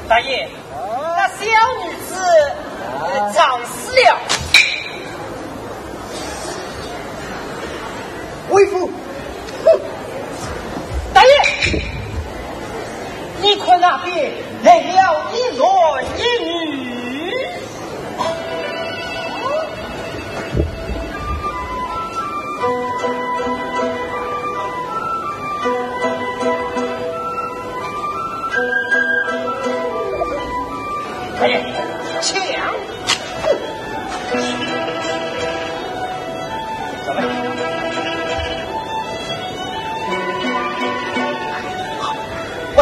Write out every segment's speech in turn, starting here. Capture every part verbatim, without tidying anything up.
大爷，那小女子，呃，撞死了。为父，哼，大爷，你看那边来了一男一女。 快点，抢！走吧。喂！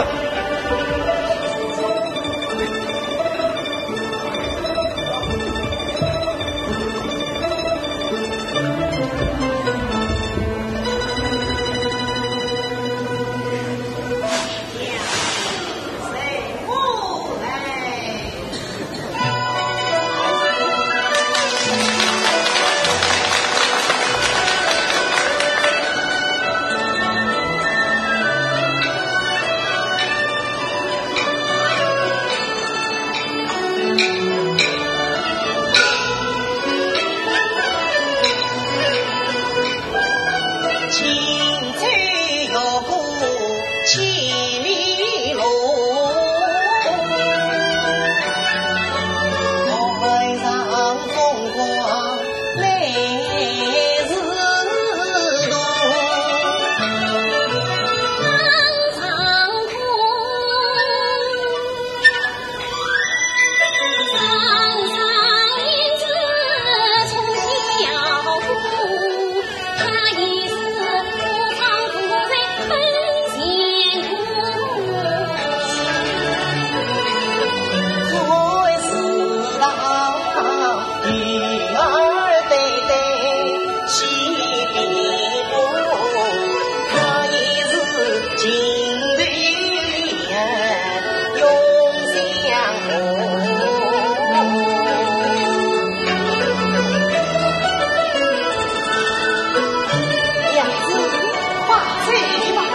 娘子，快走吧。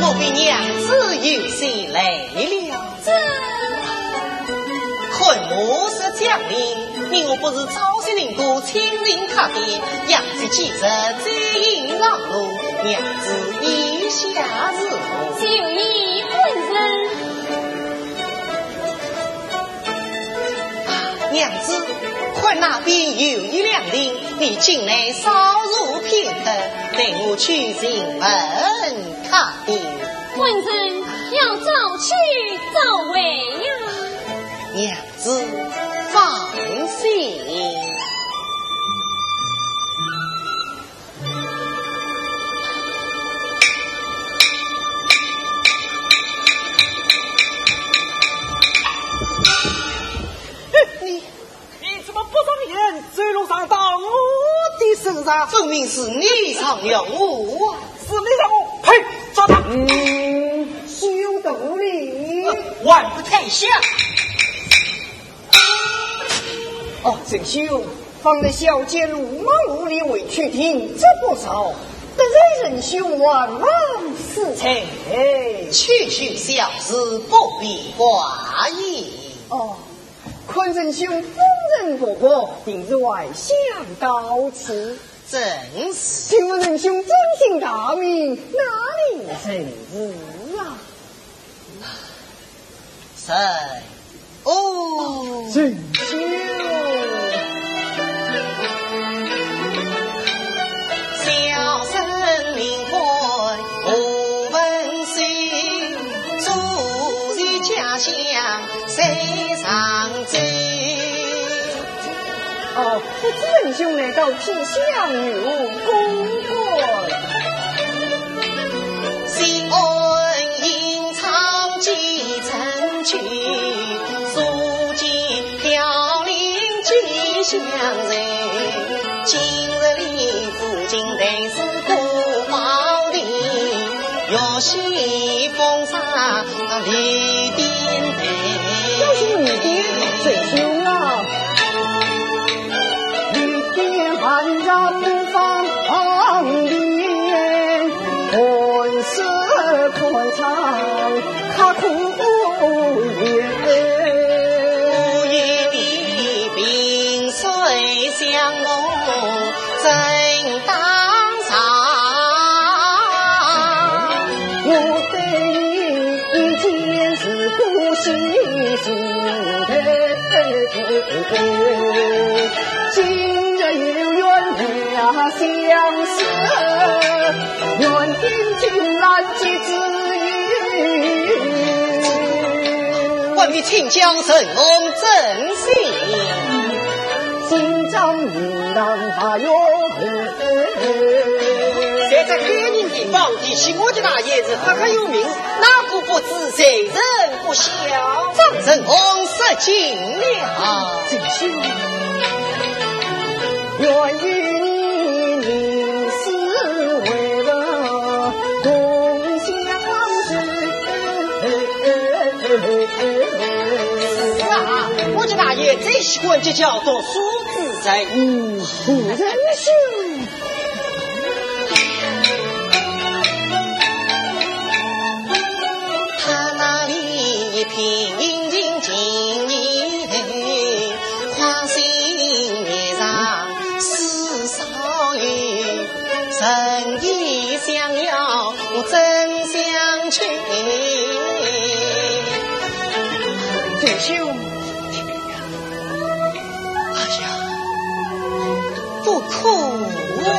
奴婢娘子有喜来了。这……看我是将令，你我不是早些令姑亲临客店，杨姐几日再行上路，娘子意下如何？就依本人。 娘子，看那边有一辆令，你进来稍坐片刻，待我去请问客店。本人要早去早回呀。娘子放心。 你，你怎么不让人走路上到我的身上？分明是你上了我啊！是你上我，呸，抓他！嗯，休得无礼。还不退下！哦，沈兄，方才小姐鲁莽无礼，委屈停职不饶，得罪沈兄万万恕罪。区区小事，不必挂意。哦，看沈兄本人不过，定是外乡到此。 正是。请问沈兄尊姓大名，哪里人氏啊？沈，哦，沈兄。小生名唤吴文秀，祖籍家乡 山上走。哦，不知仁兄来到偏乡有何公干？新安银昌继承去，宿建飘零寄乡人。今日里附近 要是你的，沈兄啊。还未请教，沈翁尊姓？姓张名堂，号玉衡。在这海宁地方，提起我家大爷是赫赫有名，哪个不知，谁人不晓？张沈翁失敬了。 是啊，我家大爷最喜欢结交读书之人。嗯，读书人。 沈兄，哎呀，不可啊！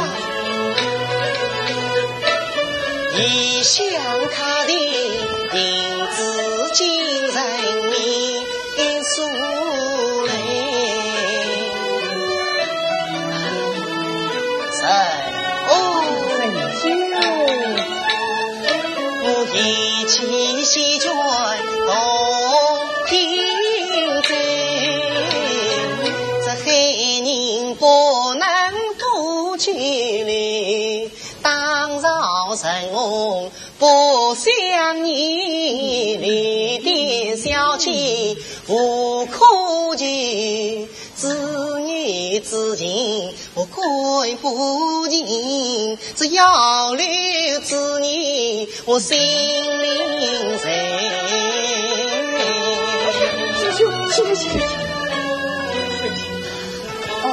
沈兄，谢谢，谢谢。哦，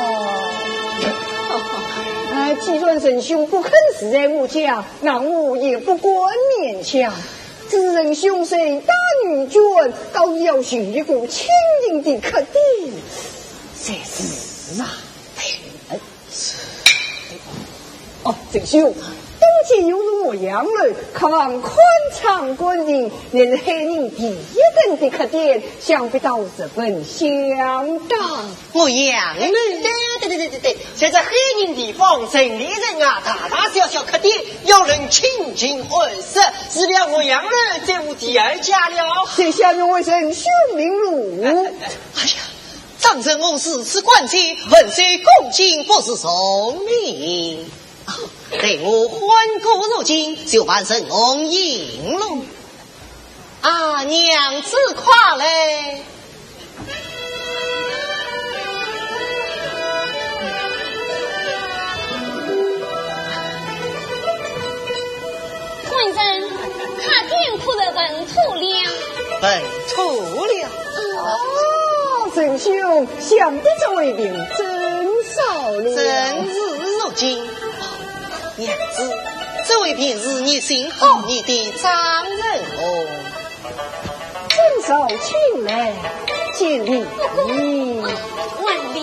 哎，既然沈兄不肯住在我家，那我也不敢勉强。只是沈兄身带女眷，倒是要寻一个清静的客店才是啊。哎， 哦，沈兄，东街有座岳阳楼，客房宽敞干净，乃是海宁第一等的客店，想必到十分相当。岳阳楼？对对对对对对，在这海宁地方，城里人啊，大大小小客店，要论清静安适，除了岳阳楼，再无第二家了。这下容为沈兄领路。哎呀， 这当真我如此关切，问罪恭敬不是从命。啊，待我唤过入京，就办陈翁行路。啊，娘子快来。 官人，客店可曾问妥了？问妥了。哦，陈兄，想必这位便是曾嫂了。正是如今。娘子，这位便是你心好意的张仁翁。 曾嫂请来，见礼。还礼。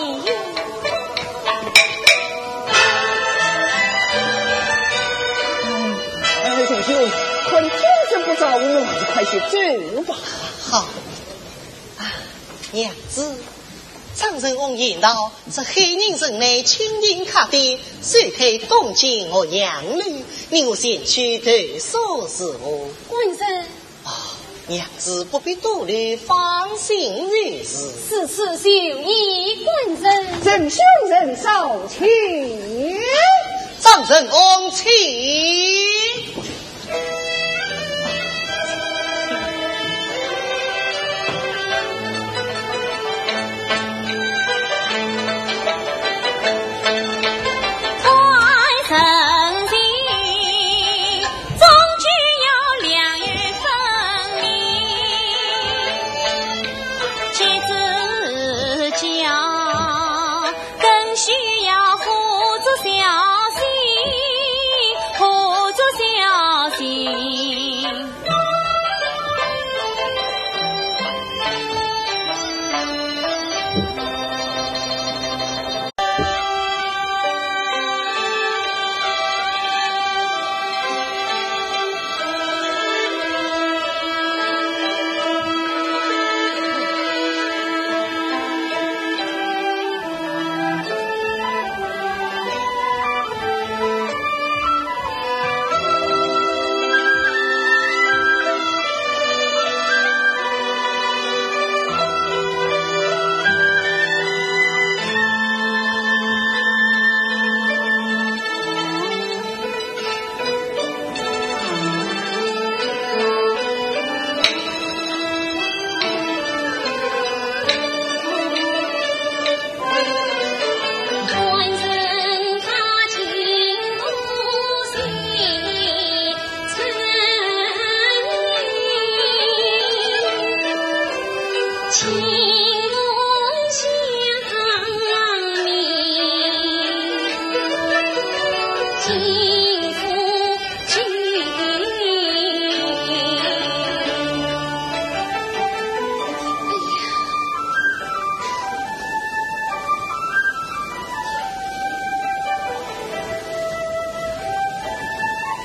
哎，陈兄，看天色不早，我们还是快些走吧。好。啊，娘子，张仁翁言道，这黑人城内清静客店，虽开东京洛阳楼，你我前去投宿如何？官人， 啊，娘子不必多虑，放心就是。如此就依官人。陈兄陈嫂请。张仁翁请。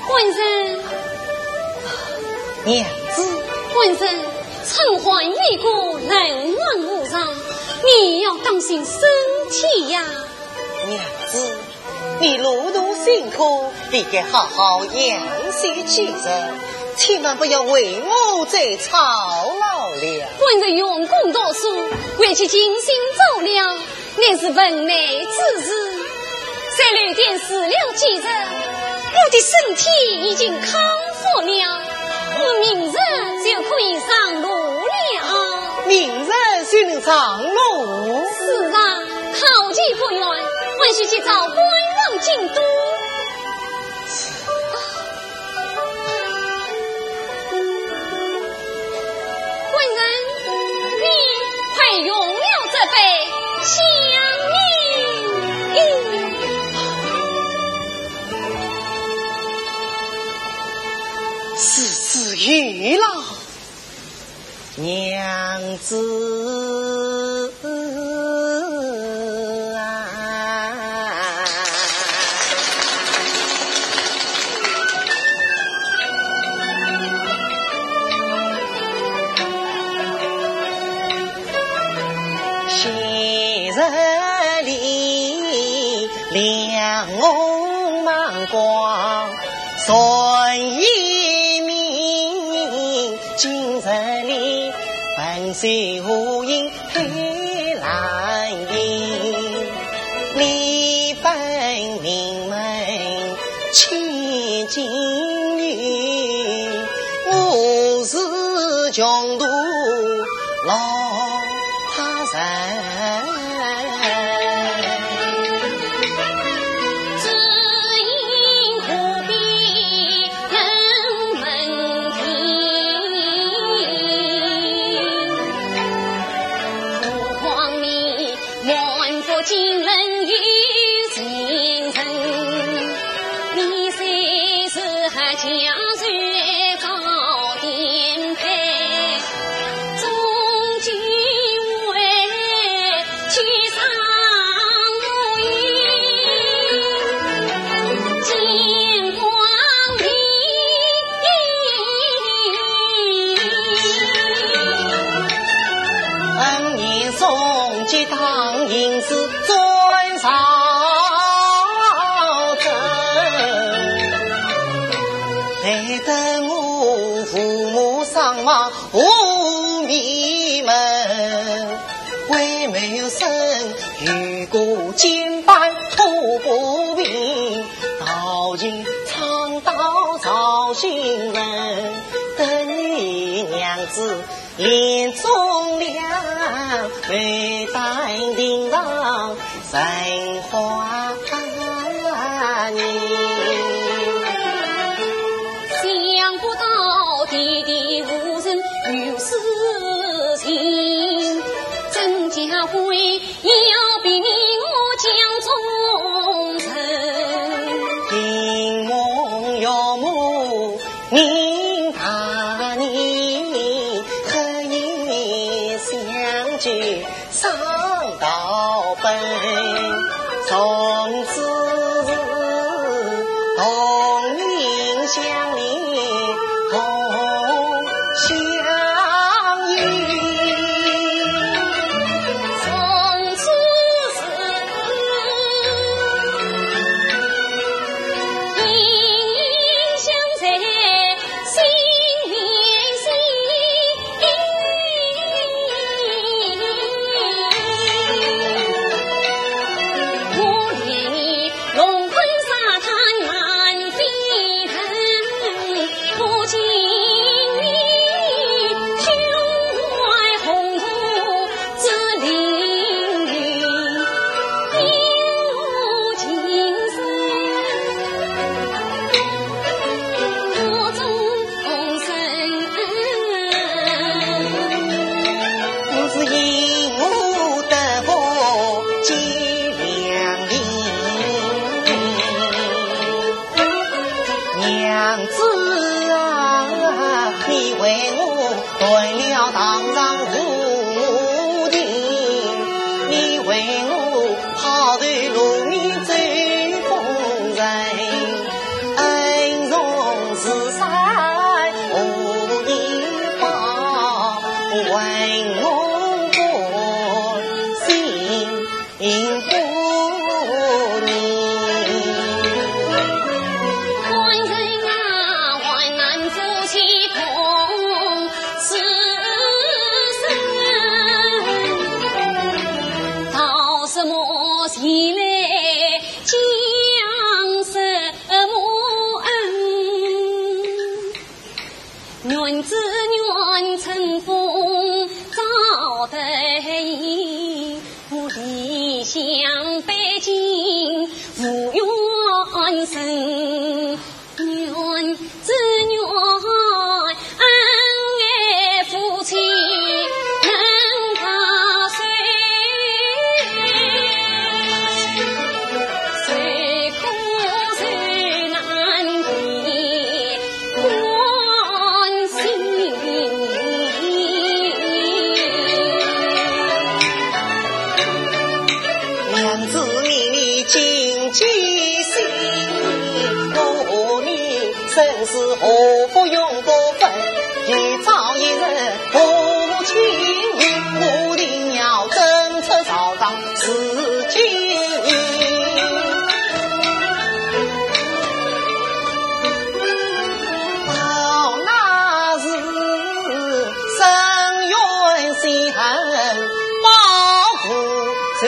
官人。娘子。官人，春寒已过，冷暖无常，你要当心身体呀。娘子，你路途辛苦，必该好好养息几日，千万不要为我再操劳了。官人用功读书，为妻尽心照料， 乃是分内之事。在旅店住了几日，我的身体已经康复了，我明日就可以上路了。明日就能上路？是啊，好极不远，还需去找官人京都。 官人，你快用了这杯香茗。如此有劳。 娘子啊。昔日里，两翁望光， 今日里，本是无影黑来今日我是穷途落人。只因河边人问津，何况你满腹经纶有情人。你虽是和江水高点配，终究为妻伤我意，见光明。恩言送给当行是 转朝走，待得我父母双亡无面门，为谋生与孤金班拖不平，到今唱到绍兴门，等你娘子 帘中亮，牡丹亭上春花年。想不到弟弟无人有私情，真假会要比你我讲忠臣。 明梦月幕明大年，黑夜相救上道本。从此是同命相连同 相依。从此是隐隐相随心连心。我念你 龙困沙滩难飞腾，不经意胸怀宏图之凌云，念我今生不中 我是因我得福结良缘。娘子啊，你为我断了堂上无情，你为我抛头露面走风尘。 恩重似山何以报，还我本性不移。官人啊，患难夫妻同死生，道什么前来 讲什么恩？愿只愿春风早得意，我离乡背井无缘人。 愿只愿恩爱夫妻能报谁，谁苦谁难解关心。 娘子你你谨记心，我你生死祸福永不分，有朝一日和我情愿，我定要争出朝堂自尽。 到那时，深冤心恨报父仇，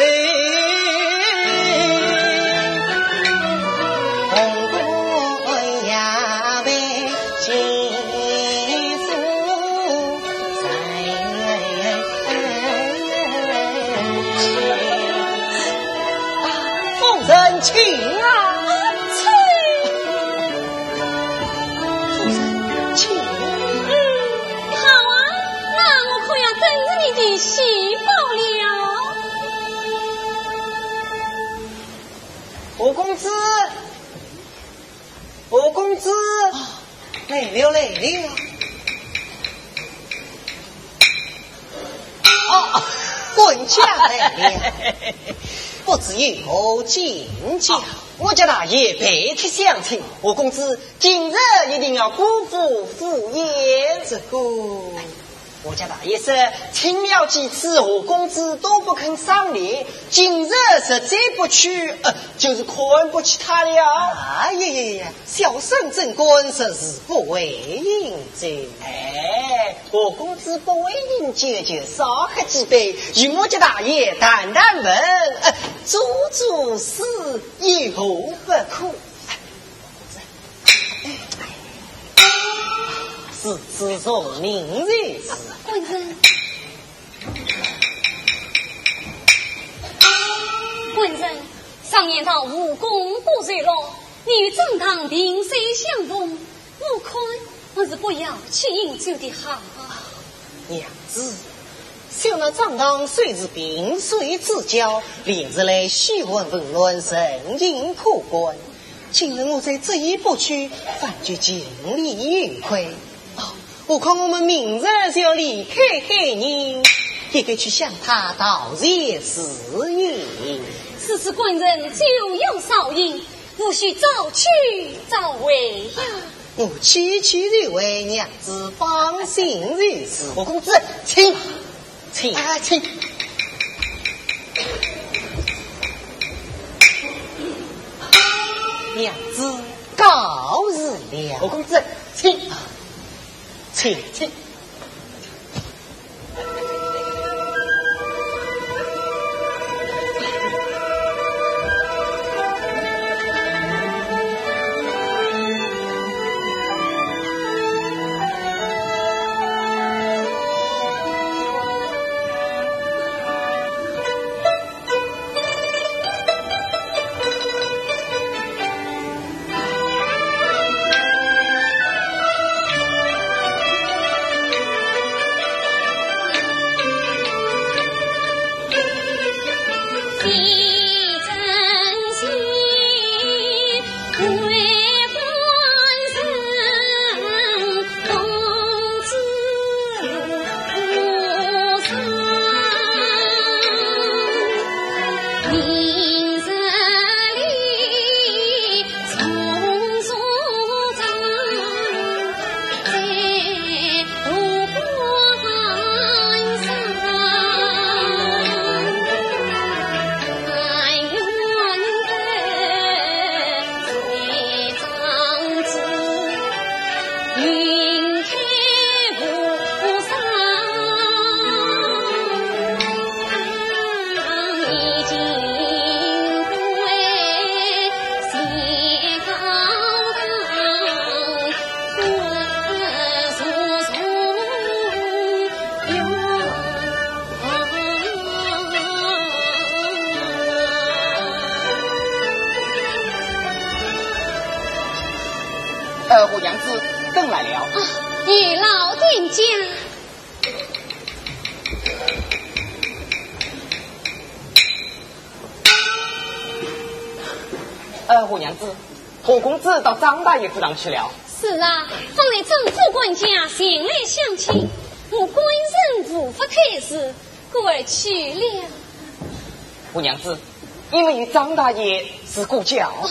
红断阳请啊，请。请。嗯，好啊，那我可要等着你的喜报了。吴公子，吴公子。 来了，来了。啊，管家来了，不知有何见教？啊，我家大爷拜帖相请，吴公子今日一定要过府赴宴。这个，我家大爷说，请了几次，吴公子都不肯赏脸，今日实在不去，呃，就是看不起他了。哎呀呀呀， 小生怎敢说是不会饮酒？哎，吴公子不会饮酒就少喝几杯，与我家大爷谈谈问，呃，助助势也何不可？是，是，从命就是。官人，官人，常言道武功不在老， 你与张当萍水相逢，我看还是不要去饮酒的好。娘子，想那张当虽是萍水之交，连日来嘘寒问暖，人情可观。今日我再执意不去，反觉情理有亏。哦，何况我们明日就要离开海宁，也该去向他道谢辞意。此事官人酒要少饮， 务须早去早回呀。我去去就回，娘子放心就是。吴公子，请，请。啊，请。娘子告辞了。吴公子，请，请，请。 呃，胡娘子，等来了。啊，有劳店家。呃，胡娘子，胡公子到张大爷府上去了。是啊，方才张副官家前来相请，我官人无法推辞，故而去了。胡娘子，你们与张大爷是故交？哦，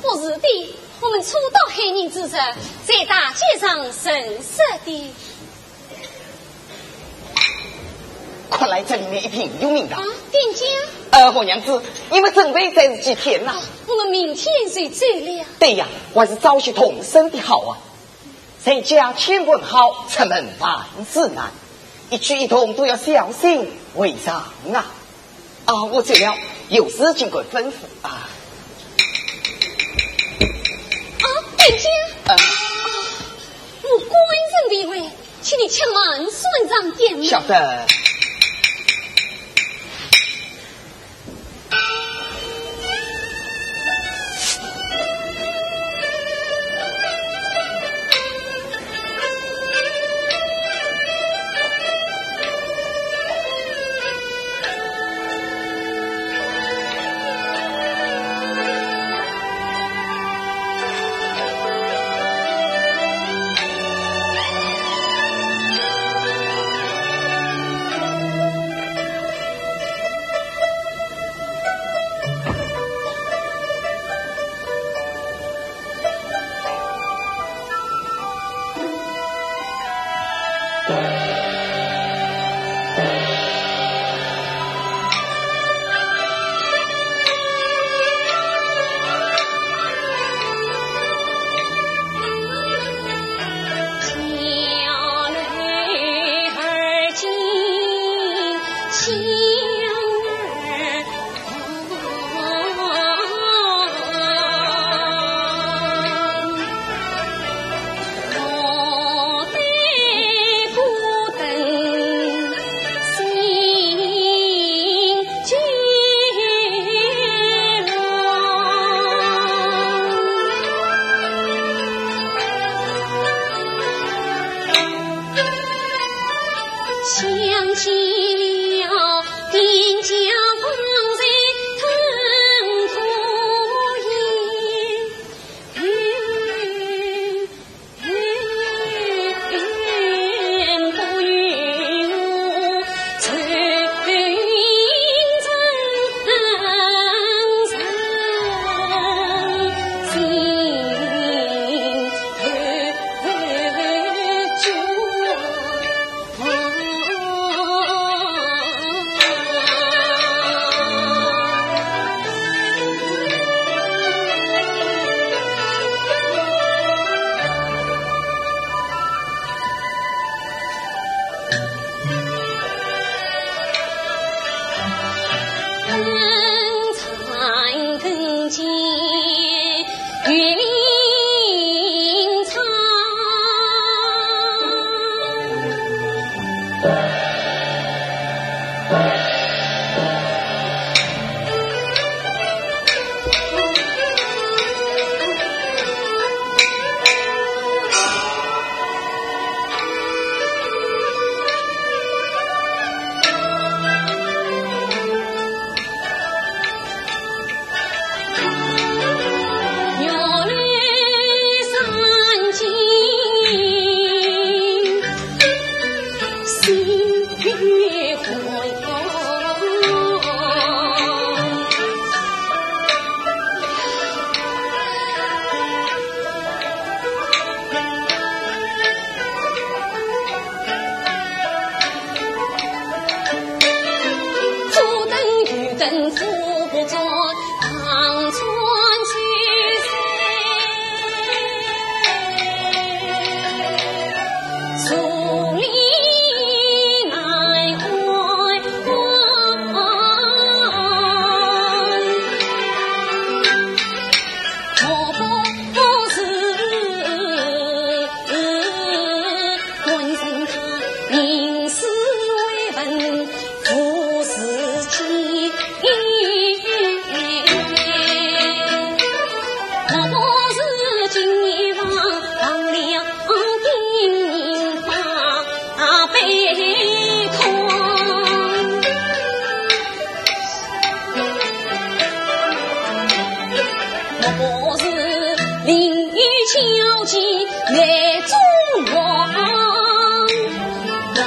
不是的，我们初到海宁之时，在大街上认识的。 看来这里面一定有名堂。啊，店家？呃，胡娘子，你们准备在此几天呐？啊，我们明天就走了。对呀，还是早些动身的好啊。在家千门好，出门万事难，一举一动都要小心为上啊。啊，我走了，有事尽管吩咐啊。啊，店家？嗯。啊，我官人的位， 请你且慢算账点嘛。晓得。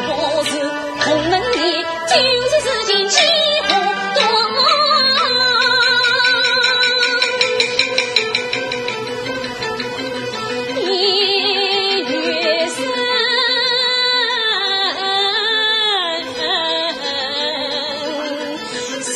我是孔门的，今日事情几不多。一月生，心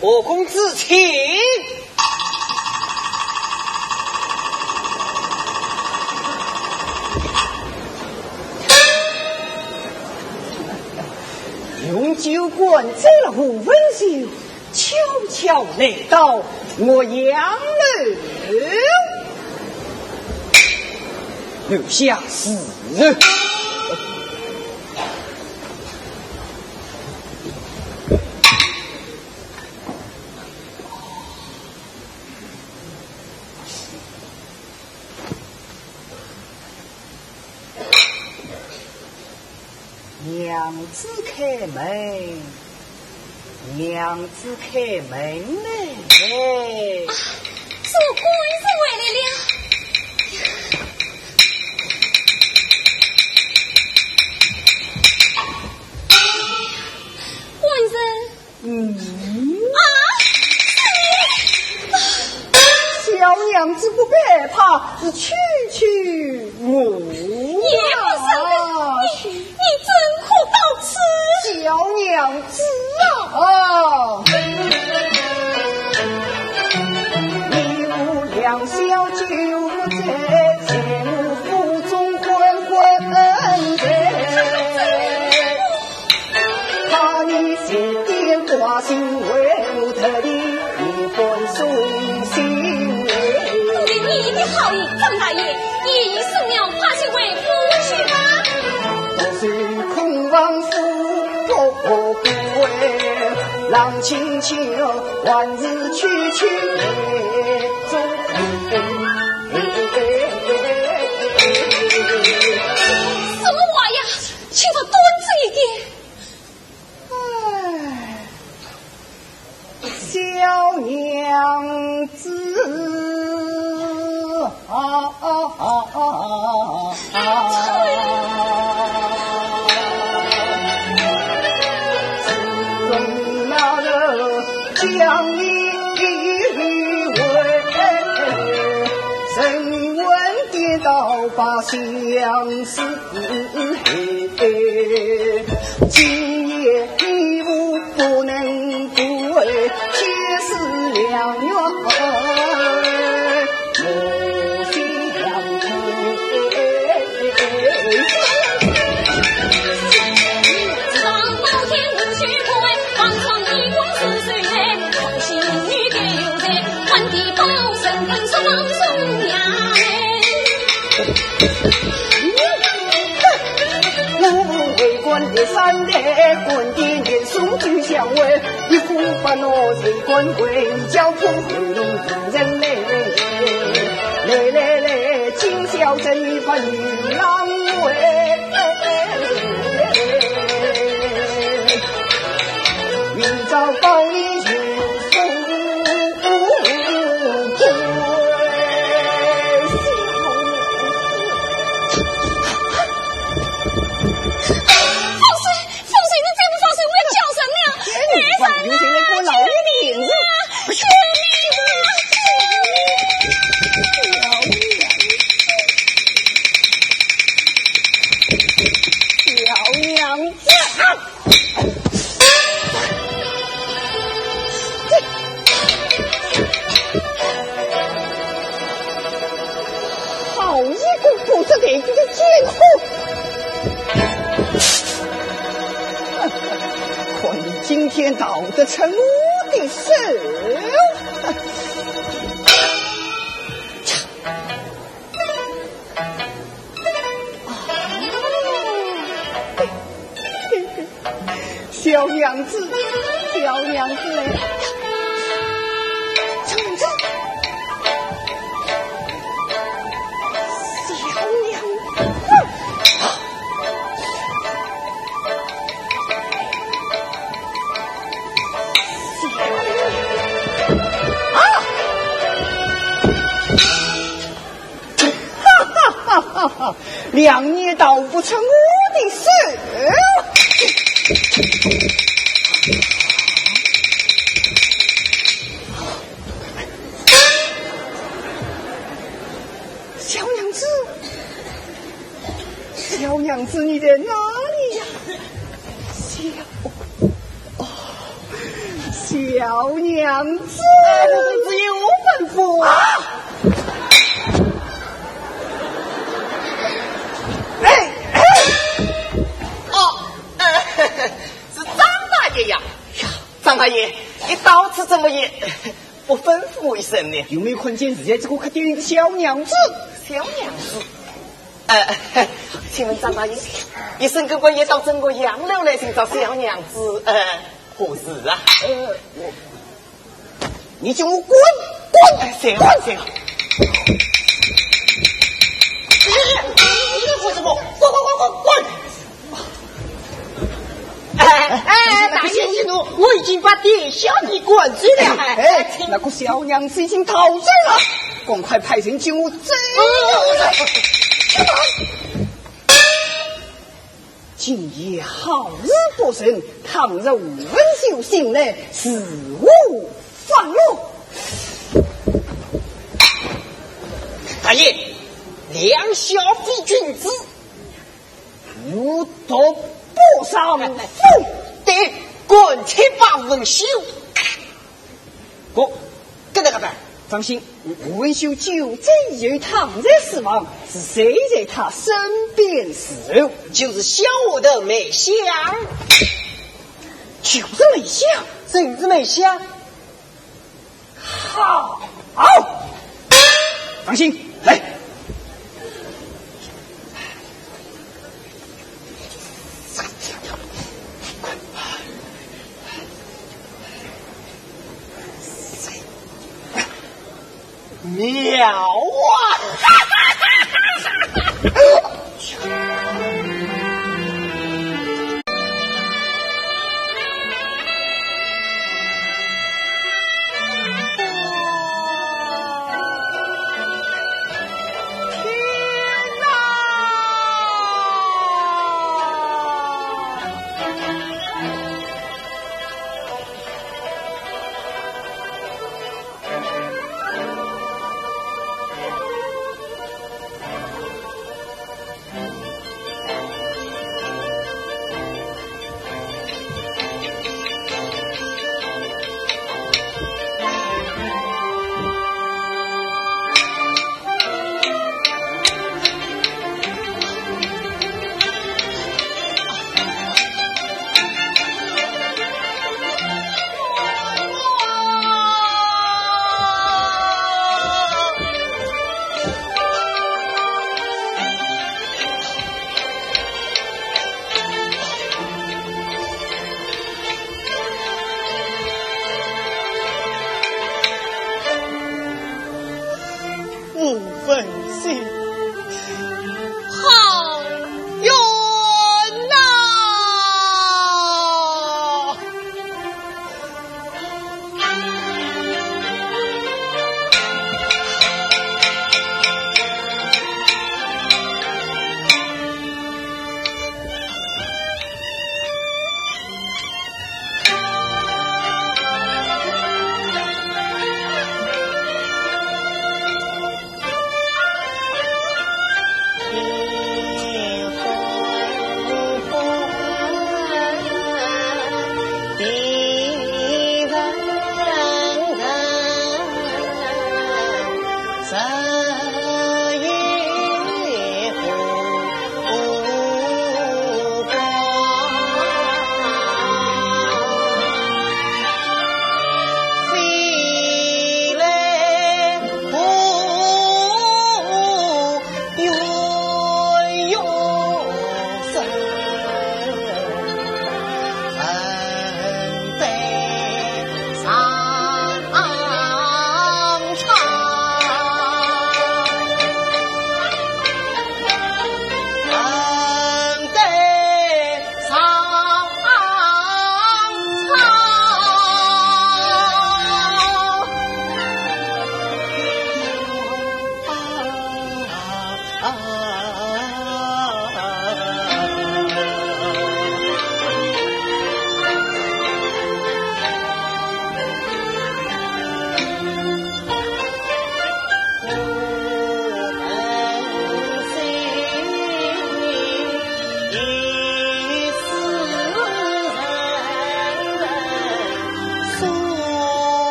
何公子请。用酒灌醉了吴文秀， 悄悄来到岳阳楼，留下死人。娘子开门，娘子开门嘞！啊，是我官人回来了。官人， 嗯。啊，是你！小娘子不必害怕，是区区我。也不是，你，你怎可到此？小娘子啊！啊！你无良宵酒醉，在我府中昏昏睡。 怕你这点挂心，为我特地一封书信。你的好意，张大爷，你已送了挂信回府去吗？不是空望夫不归，郎清秋还是去去回中。什么话呀？请他端正一点。 唉，小娘子啊，啊，啊，啊，自从那日将你为人问，颠倒把相思 今夜你我不能归，天时良缘莫相欠。 我为官的三代，官的年数最小哎，一呼把我为官为，叫破喉咙无人来。来来来，今宵这一把女郎哎，明朝保你有富贵。 放水，放水，你再不放水，我要叫人了！哎，放水，放水，我老爷的面子。救命啊！救命啊！救命啊！娘子啊！好一个不识抬举的贱货！看你今天逃得出我的手！ 小娘子，小娘子，小娘子，小娘子，小娘子，啊！ 哈哈哈哈哈！两年逃不出我的手。小娘子，小娘子，你在哪里呀？小 哦，小娘子。哎，公子有吩咐。啊！哎，哎，哦，哎，是张大爷呀。呀，张大爷，你到此怎么也不吩咐我一声呢？有没有看见自家这个客店里的小娘子？小娘子？ 呃，请问张大爷，你沈客官也到这个洋楼来寻找小娘子，呃，何事啊？呃，我，你给我滚，滚，哎，谁啊？滚！谁啊？你，你，你，你，你，你，滚，滚，滚，滚！ 哎，哎，大爷息怒，我已经把店小二赶走了。哎，哎，那个小娘子已经逃走了，赶快派人救我走。去吧。今夜好事不成，倘若吴文秀醒来，如何发落？大爷，两小非君子， 有毒不伤身。对，赶紧把文秀。我跟那个办。放心，吴文秀酒醉以后躺在书房，是谁在他身边侍候？就是小丫头梅香。就是梅香？就是梅香。 好，放心，来。妙啊！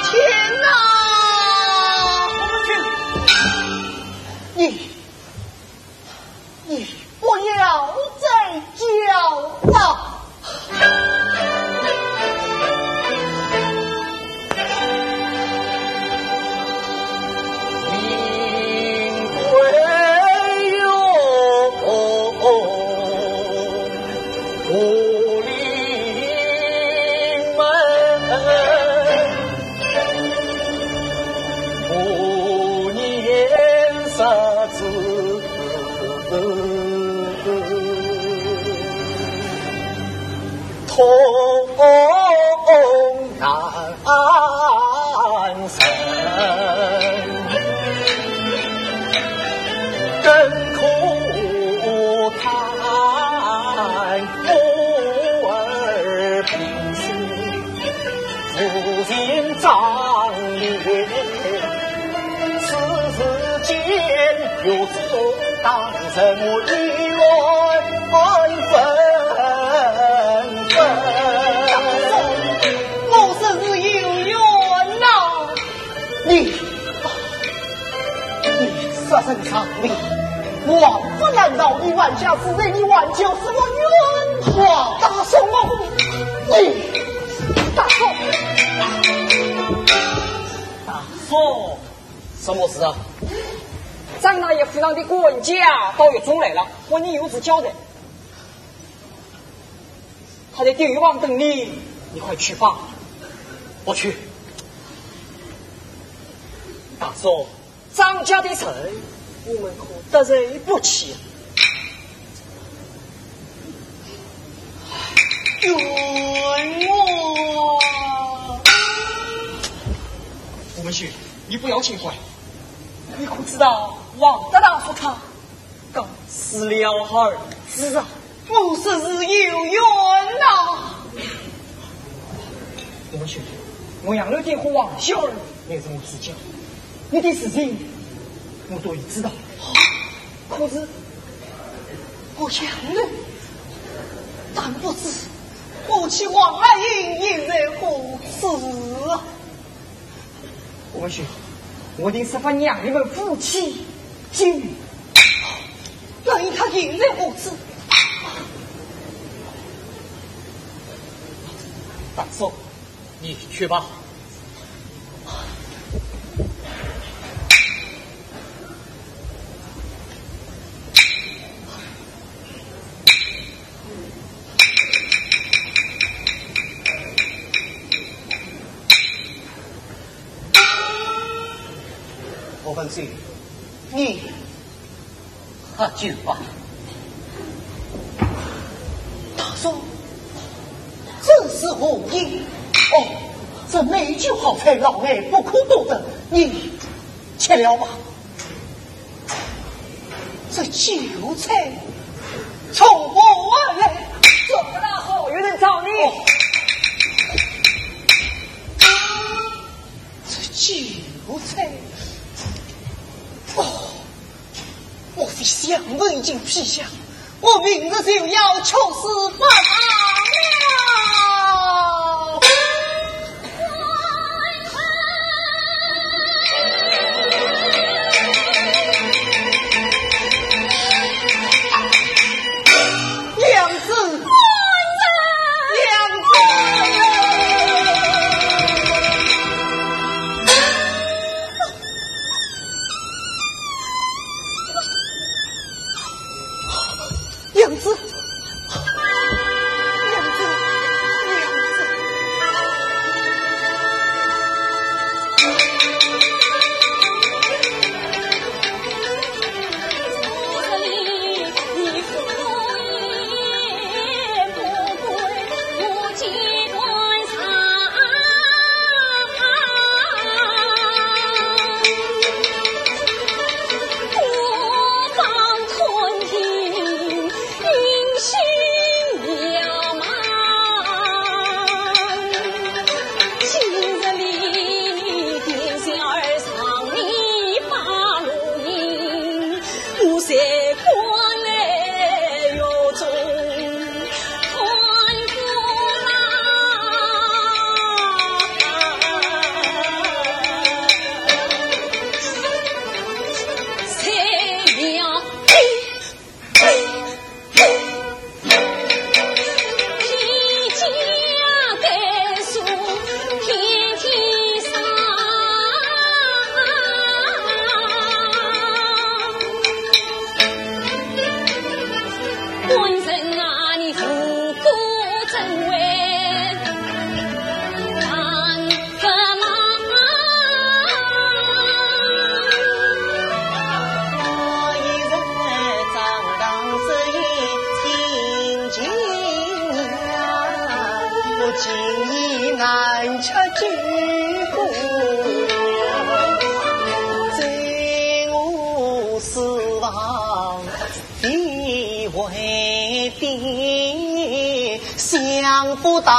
天哪！你你不要再叫了。我真是有冤呐！你，你杀人偿命，王法难逃，你还想死罪，你还求什么冤枉？大宋王，你，大宋，大宋，什么事啊？张大爷府上的管家到狱中来了，问你有事交代。 他在典狱旁等你，你快去吧。不去。大宋，张家的人，我们可得罪不起啊。冤枉！吴文旭，你不要气坏。你可知道王德大夫他 刚死了儿子啊！我真是有冤呐！吴文旭，我杨柳店和王小二乃是我自家，你的事情我都已知道。可是，我杨柳，但不知我妻王爱英现在何处啊？ 吴文旭，我定设法让你们夫妻见面。那他现在何处？大宋，你去吧。 吴文旭，你喝酒吧。大宋，这是何意？哦，这美酒好菜，老爱不可多得，你吃了吧。 这酒菜从何而来？这不大好，有人找你。哦，这酒菜，哦，莫非香味已经披香？ 我明日就要出师发丧了。娘子，娘子。 娘子，娘子，娘子。官人啊，你何故怎为难不忙？我一日张当这一听见呀，我今夜难吃酒过。在我书房 地位低，想不到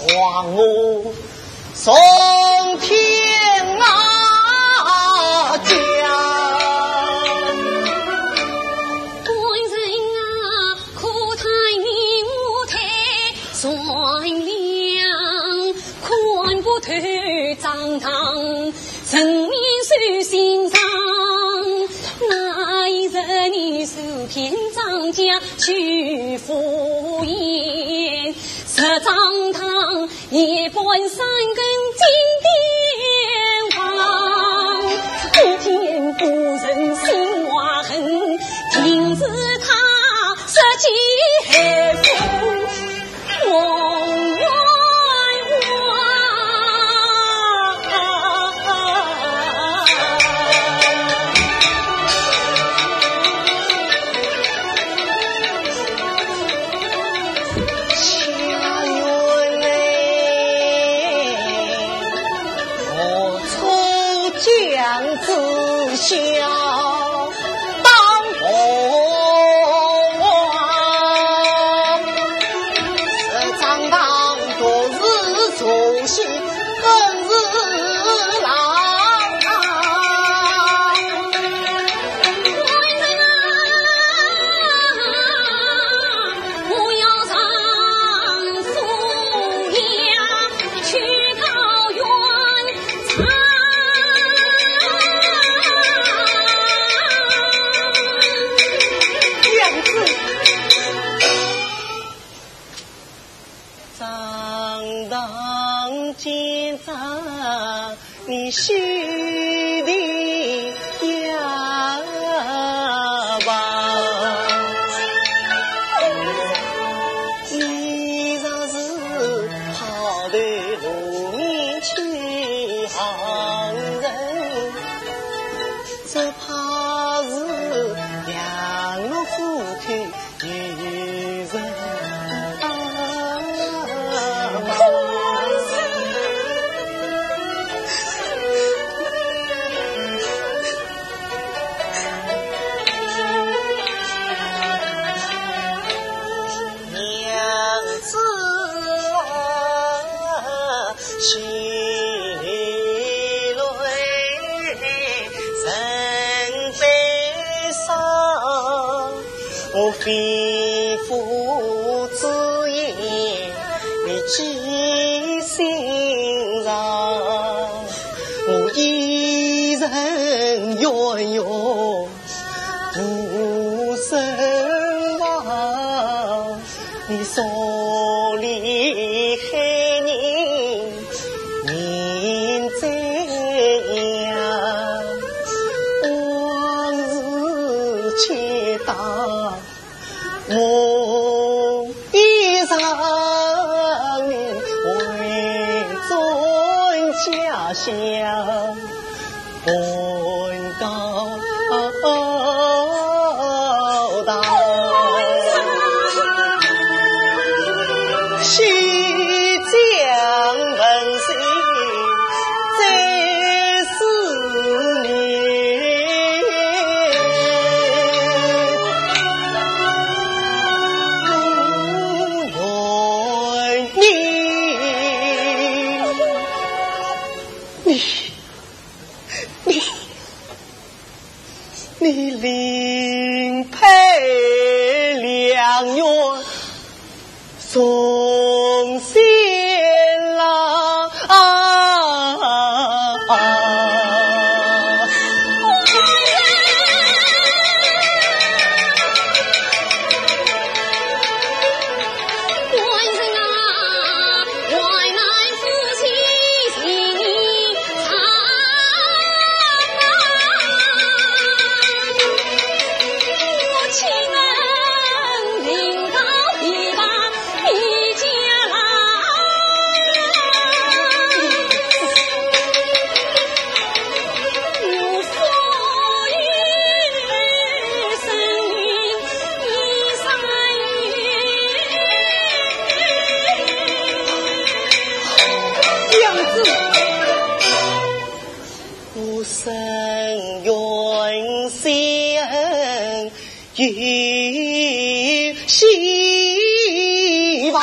皇后从天而降。官人啊，可叹你无才善良，看不透张当 人面兽心肠，那一日你受骗张家去赴宴，实张当夜半三更进店房，一见故人心怀恨，定是他设计害府。 娘子。张当见状，你喜的呀吧。你若是跑得路面去行人，只怕是杨府去 我肺腑之言，你记心上。我一人冤冤无声望，你所里害人 命怎样，往事且当梦一场，回转家乡， 回到大西江门西再思念。你，你，你另配良缘重仙郎。 我请问希望。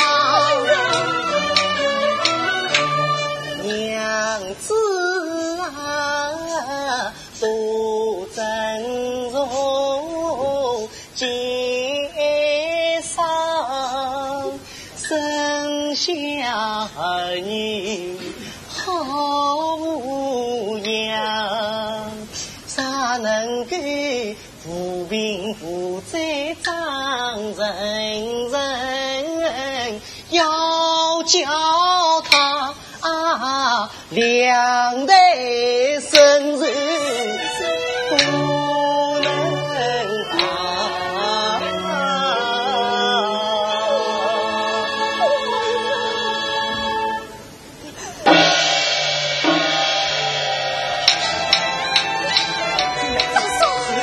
娘子啊，多珍重介绍，生下儿女好模样，啥能够 无病无灾长成人，要叫他两代孙子不能啊。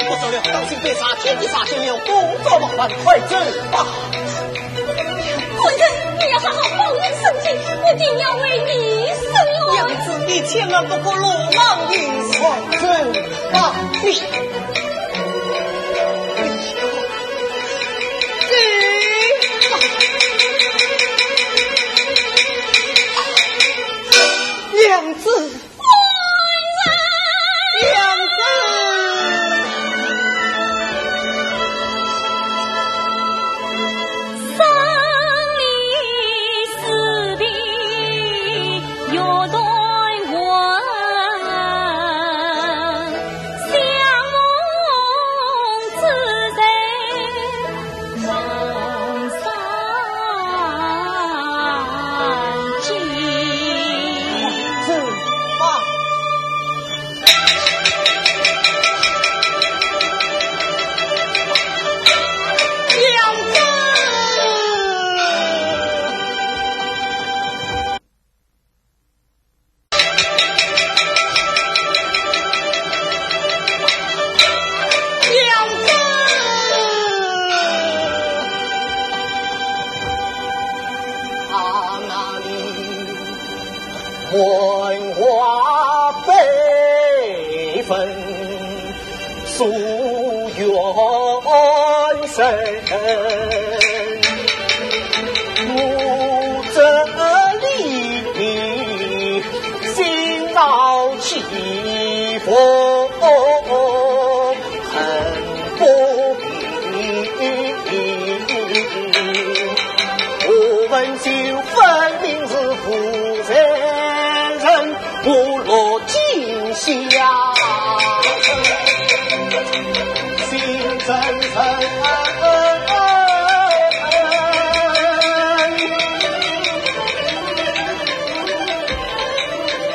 不得了，当心被查，天地查，先要公道麻烦，快走吧。夫人，你要好好保重身体，我定要为你伸冤。娘子，你千万不可鲁莽行事。快走吧。哎呀，走吧。娘子。 娘子。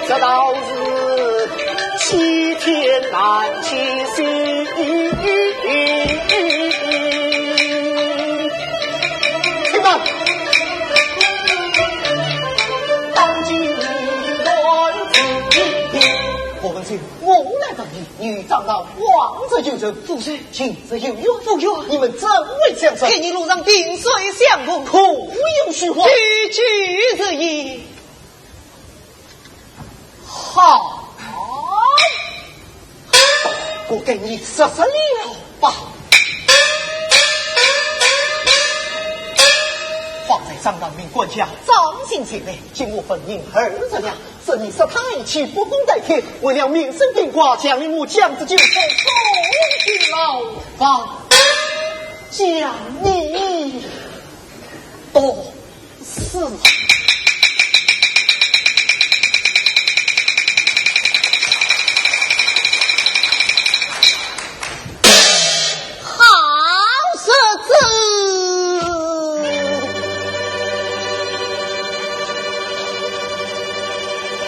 这倒是欺天难欺心。请吧。当今乱子。我问谁？我来问你，女长老望着就走。夫人，近日有冤。无冤。你们怎会相争？给你路上萍水相逢。可有虚话？句句实言。 好，我给你说说了吧。方才张郎命管家掌心前来，将我分银二十两，说你杀他一起，不共戴天，为了民生顶挂，将你母将之救出风雨牢房，将你多 是。好日子！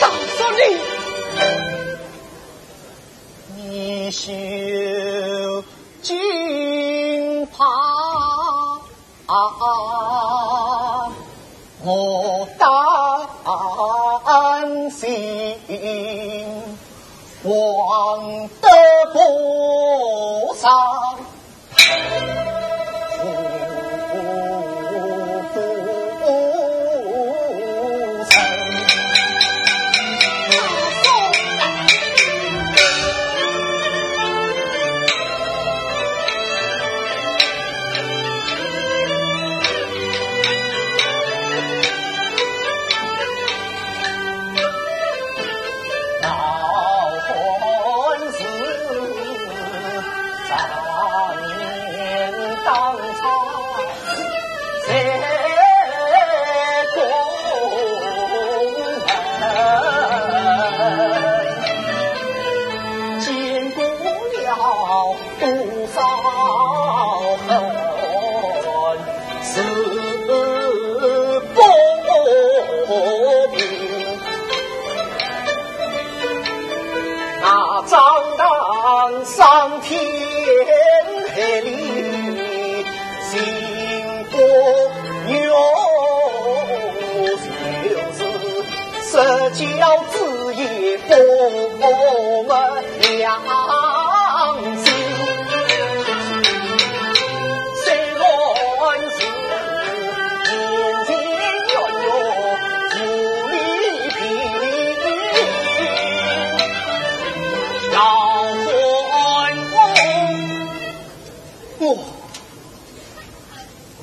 告诉你，你休惊怕。 啊，我担心，望得菩萨护身。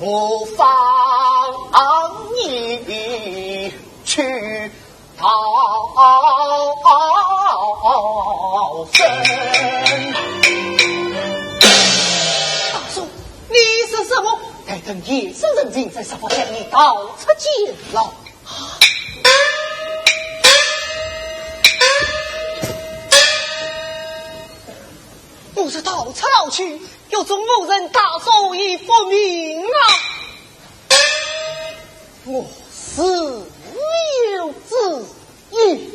不妨你去逃生。大叔，你说什么？待等夜深人静，再设法将你逃出监牢。我是逃出牢去， 有种无人打手也不明啊！我自有主意。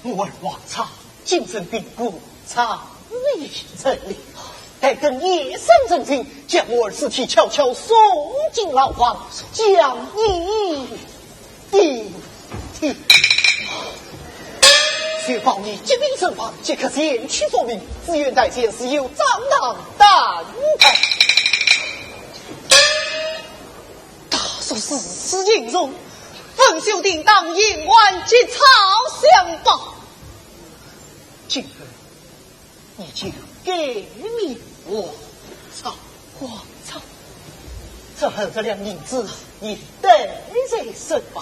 我儿王昌精神病故，长眠于这里，待等夜深人静，将我儿尸体悄悄送进牢房，将你 一听，确保你疾病身亡，即刻前去复命，只愿待见时有张郎担待。大叔如此情重，文秀定当延缓及早相报。今日 你就给你我操，我操！这二十两银子，你带在身吧。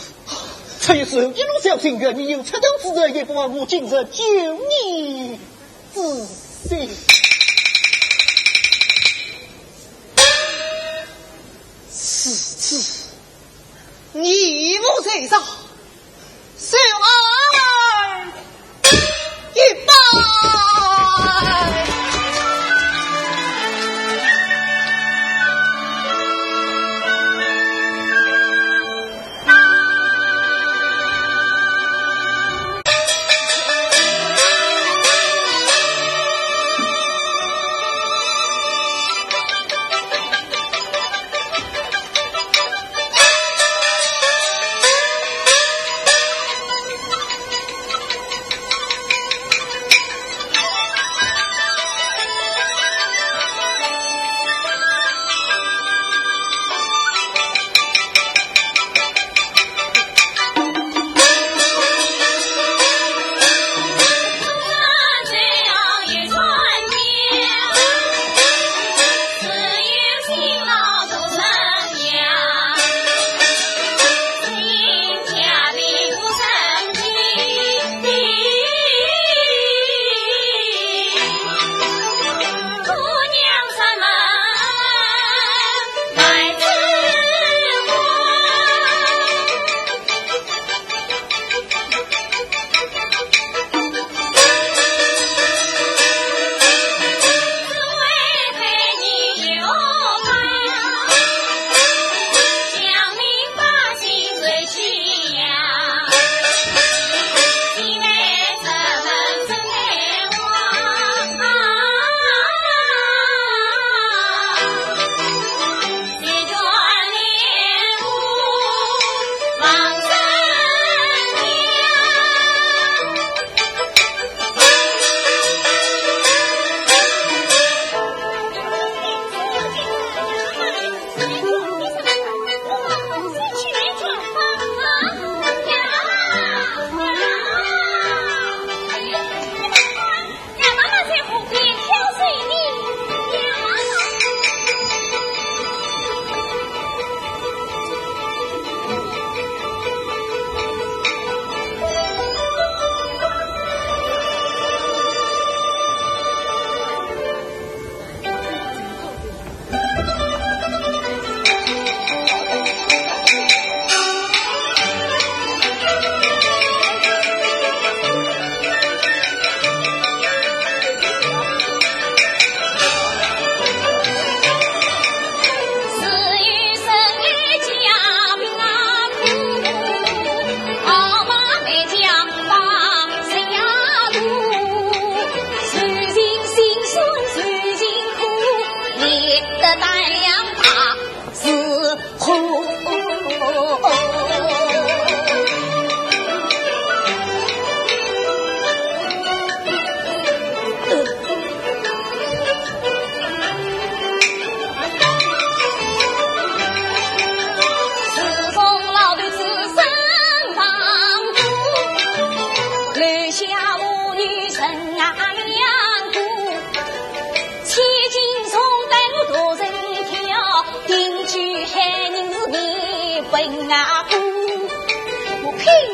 这一世一路小心，愿你有出头之日，也不忘我今日救你之心。如此，你我在上， 受儿一拜。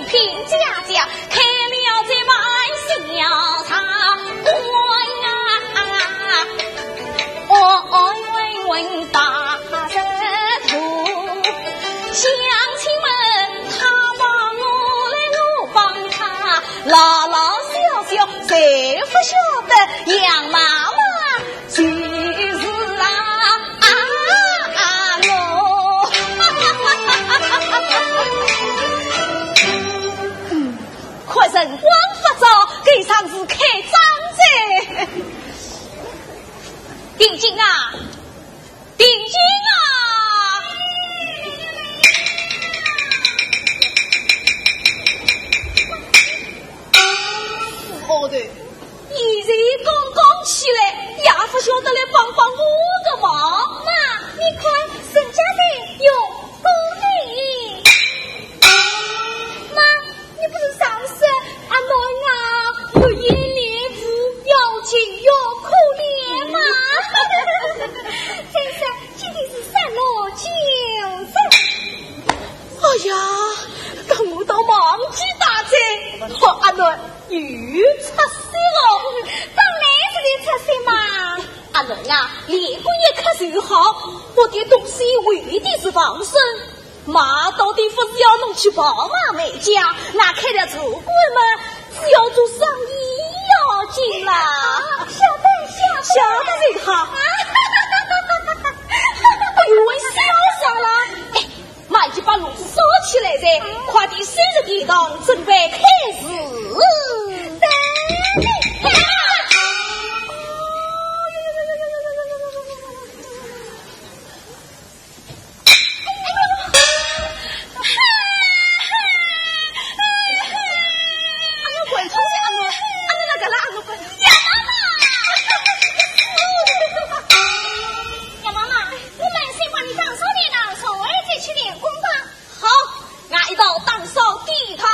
平家家开了这卖小茶馆啊，哦，哦，问问大人头，乡亲们他帮我来，我帮他，老老小小谁不晓得杨妈妈 就是啊，啊，啊，哟。嗯，看辰光不早，该上是开张哉。定金啊，定金啊！好的。 现在刚刚起来，也不晓得来帮帮我个忙。妈，你看，人家在用功呢。妈，你不是常说阿囡啊，欲言来无，要紧要可怜吗？真是，今天是三六九日。哎呀，搿我倒忘记带哉。好，阿囡， 又出息了。当然是你出息嘛。阿囡啊，练过一刻就好，我的东西为的是防身，妈到底不是要侬去跑马卖家，那开了茶馆嘛，只要做生意要紧啦。晓得，晓得。晓得就好。哎呦，我笑啥啦？哎， 妈已经把炉子烧起来哉，快点收拾地当，准备开始。哎呀，滚出去，阿囡，阿囡，那个啦，阿囡，滚。杨妈妈，杨妈妈，我们先把你打扫地当，稍微再去练功吧。 好，俺一道打扫地堂。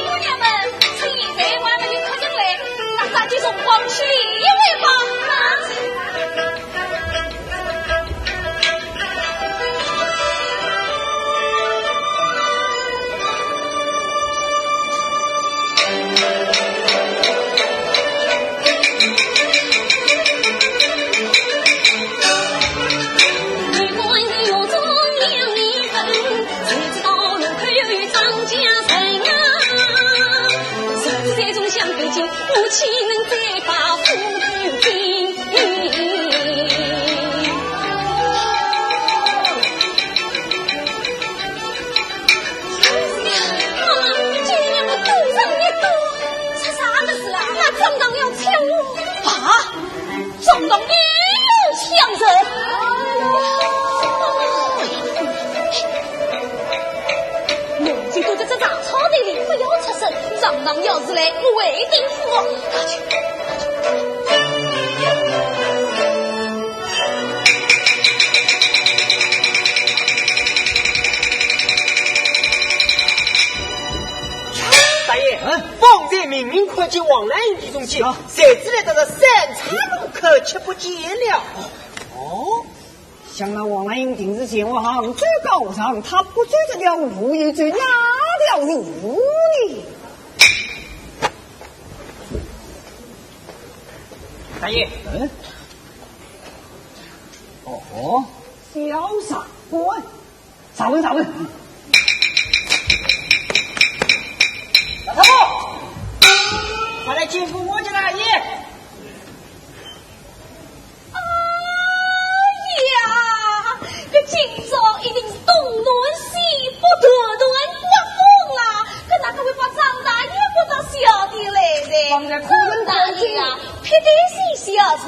姑娘们，趁现在还没有客人来，咱抓紧辰光去练一回吧。 出啥个事啊？那张当要抢我。啊？张当你要抢人？我就躲在这杂草堆里，不要出声。张当要是来，我一定服。快去。 大爷，嗯？方才明明看见王兰英弟兄去，啊？谁知来到了三岔路口，却不见了。哦，想那王兰英定是前往杭州考场，他不走这条路，又走哪条路呢？大爷，嗯？哦，小傻瓜。 查问，查问。老太婆，快来见过我家大爷。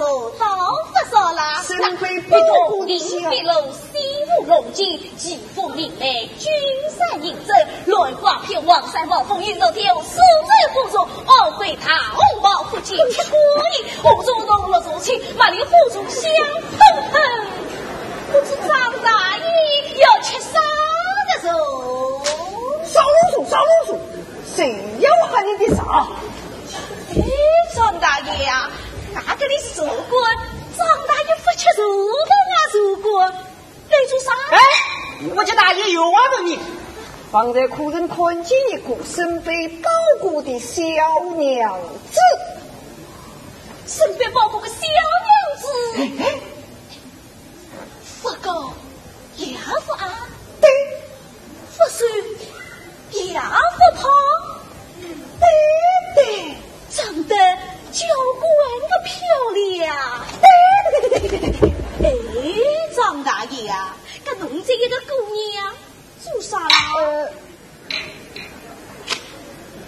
哦，到勿少啦。身背包裹的小，一同领别楼，西湖龙井，奇峰林内，君山影镇，乱花飘，黄山望风，云层天舞，苏州火车，安徽大红袍，福建七国印，红中红，绿中青，万里火中香喷喷。不知张大爷要吃啥个茶？少啰嗦，少啰嗦，谁要喝你的茶？哎，张大爷呀， 哪个里是茶馆？张大爷勿吃茶个啊，茶馆来做啥？哎，我家大爷有话问你。方才客人看见一个身背包裹的小娘子。身背包裹个小娘子？哎，哎， 勿高也勿矮，对，勿瘦也勿胖，对，对，长得交关个漂亮。对，对，对，对，对，对。哎，张大爷啊，搿侬这一个姑娘做啥啦？呃，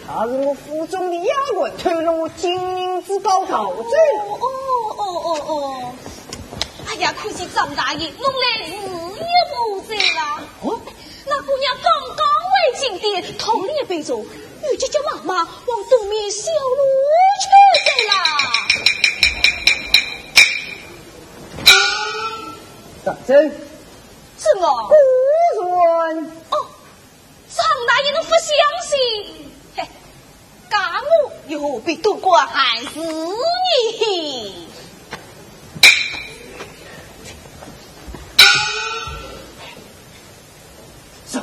她是我府中的丫鬟，偷了我金银珠宝逃走。哦，哦，哦，哦，哦。哎呀，可惜张大爷，侬来时也不在啦。哦？那姑娘刚刚回金殿，讨了一杯茶，又急急忙忙往东面小路去走啦。大人。是我。果然。哦， 张大爷，侬勿相信？嘿，假我又何必多管闲事呢？走。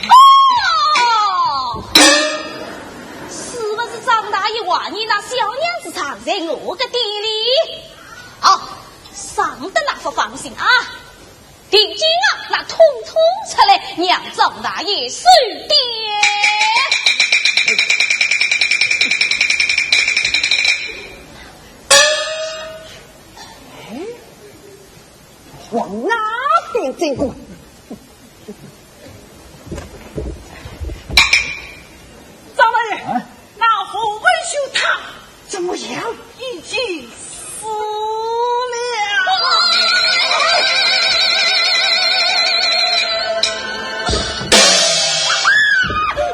哦，是勿是张大爷怀疑那小娘子藏在我个店里？ 哦，上得那副放心啊！定金啊，那统统出来，让张大爷收点。哎，往那边走过。 张大爷，啊？那何文秀他怎么样？已经死了。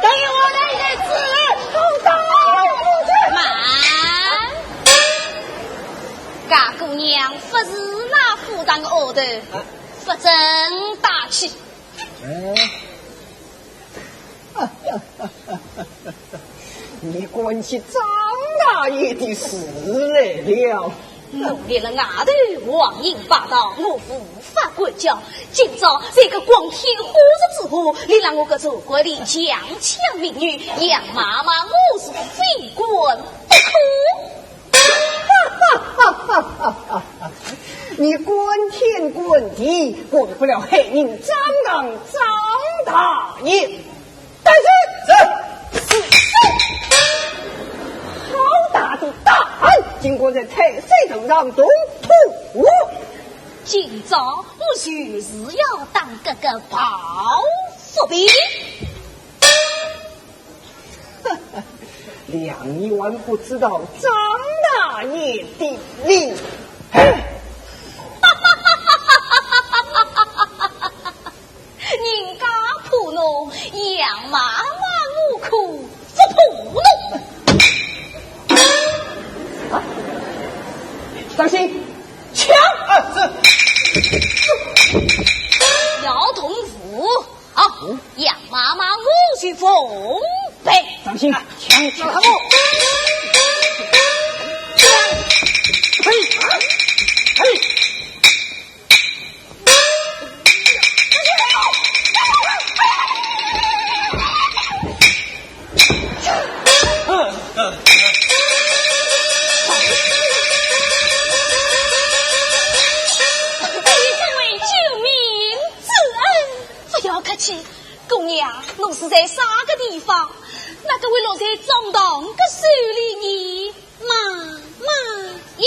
等于我那一代子人都到了。慢，搿姑娘勿是那府上的丫头，勿准打趣。 哎，你管起张大爷的事来了。奴立了外头横行霸道，我无法管教。今朝在搿光天化日之下，你让我个茶馆里强抢民女，杨妈妈我是非管不可。 你管天管地，管不了害人张郎张大爷。大人！是。是。好大的胆，竟敢在太岁头上动土！今朝我就是要当这个报复的。 两年还不知道张大爷的厉害。人家怕侬，杨妈妈我可不怕侬。啊，当心，抢！啊，是。姚同武。 好，杨妈妈我去奉陪。当心，抢，抢他们！嘿，嘿。你这位救命之恩，不要客气。姑娘，侬是在啥个地方？哪个会落在张郎个手里呢？妈妈耶！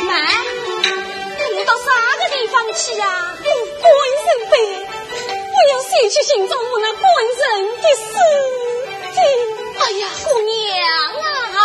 慢，你到啥个地方去呀？我官人呗，我要前去寻找我那官人的尸体。哎呀，姑娘啊！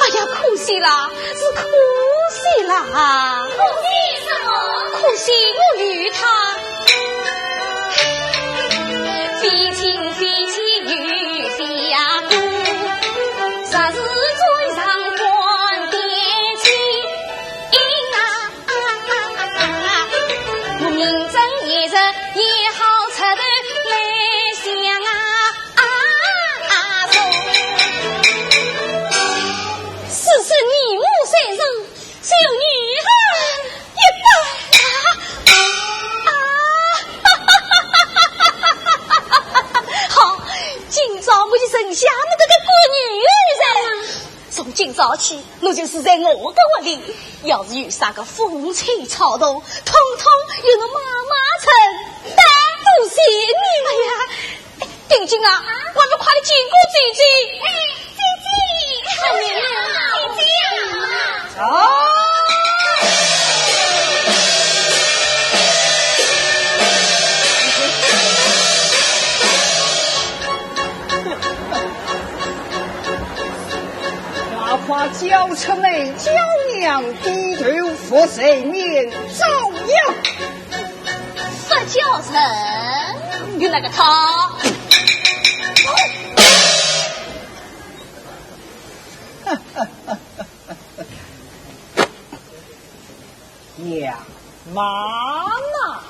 哎呀，可惜啦，是可惜啦。可惜什么？可惜我与他非亲非戚又非阿哥，实是最上官的亲啊。我明朝也是也好出头来相啊。 啊，是。世事你我三生，只有你我一个。啊，好，今朝我就认下你这个鬼女人。从今朝起，你就住在我的屋里，要是有啥个风吹草动，统统由我妈妈承担。多谢你。哎呀， 定金啊，我们快点见过姐姐。哎，姐姐，好妹妹，姐姐啊。啊！快快交出你家娘，低头服侍免遭殃。 不叫人，有那个他。娘，妈妈。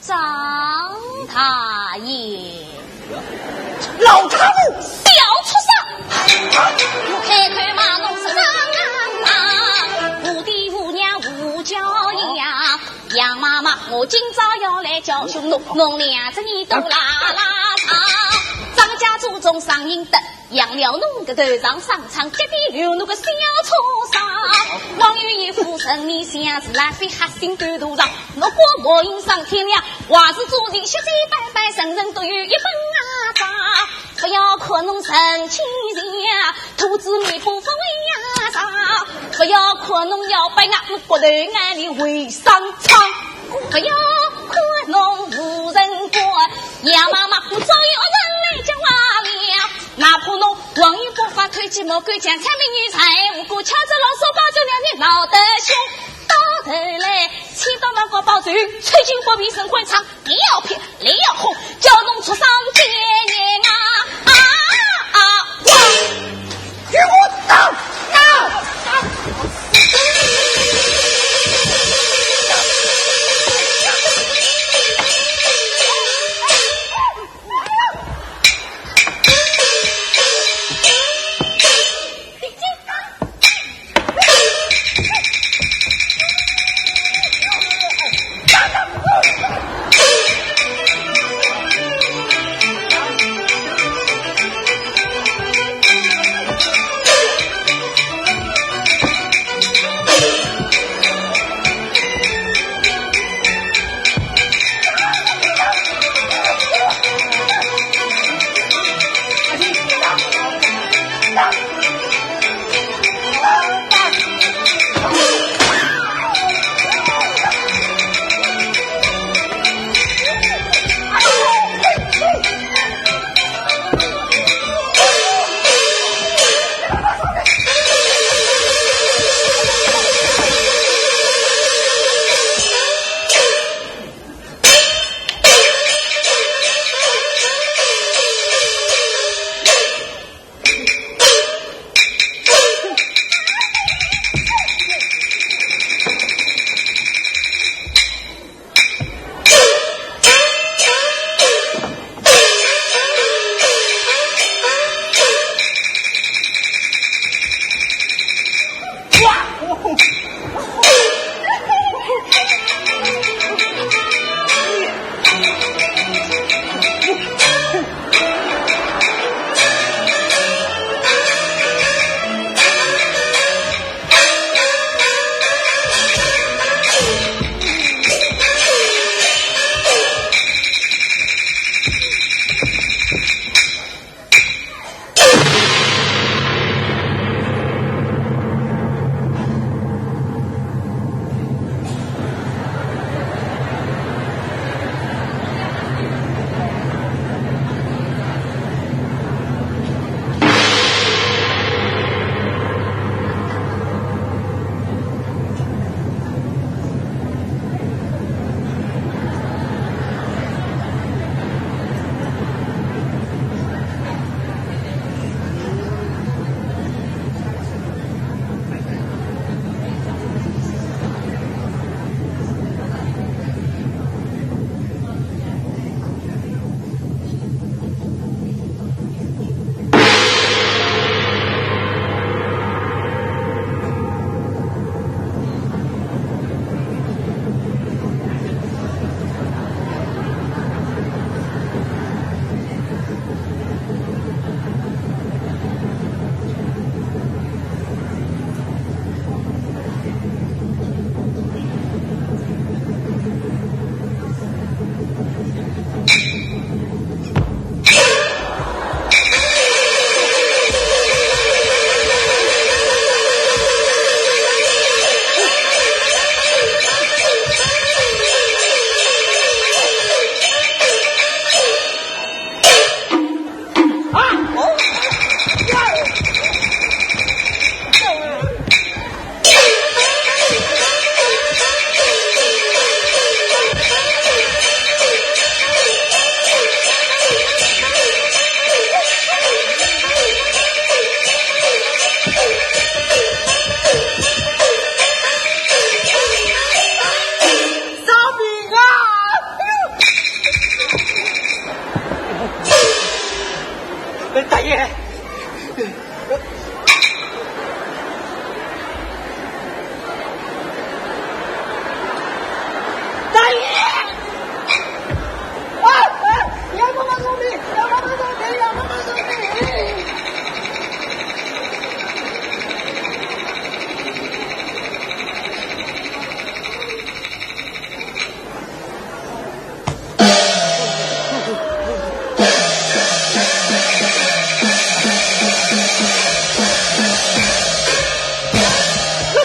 张大爷。 老太婆！小畜生！我开口骂侬是张大爷，无爹无娘无家呀。杨妈妈，我今朝要来教训侬，侬两只耳朵拉拉长。张家祖宗上阴德，养了侬个头上生疮，脚底留侬个小畜生。王有一夫人，你想是烂飞黑心狗头上，我国母应上天良， 还是做人血气斑斑，人人都有一本啊章。不要看侬成亲人，兔子尾巴不会压上。不要看侬摇摆啊，骨头眼里会生疮。不要看侬无人管，杨妈妈，我早有人来叫啊了。哪怕侬横行不法，偷鸡摸狗，强抢民女财，无故敲着老鼠，抱着两人闹得凶。到头来，千刀万剐报仇，吹进火迷神官场。 你要骗，你要哄，叫侬畜生贱人啊！啊啊！给我打！打！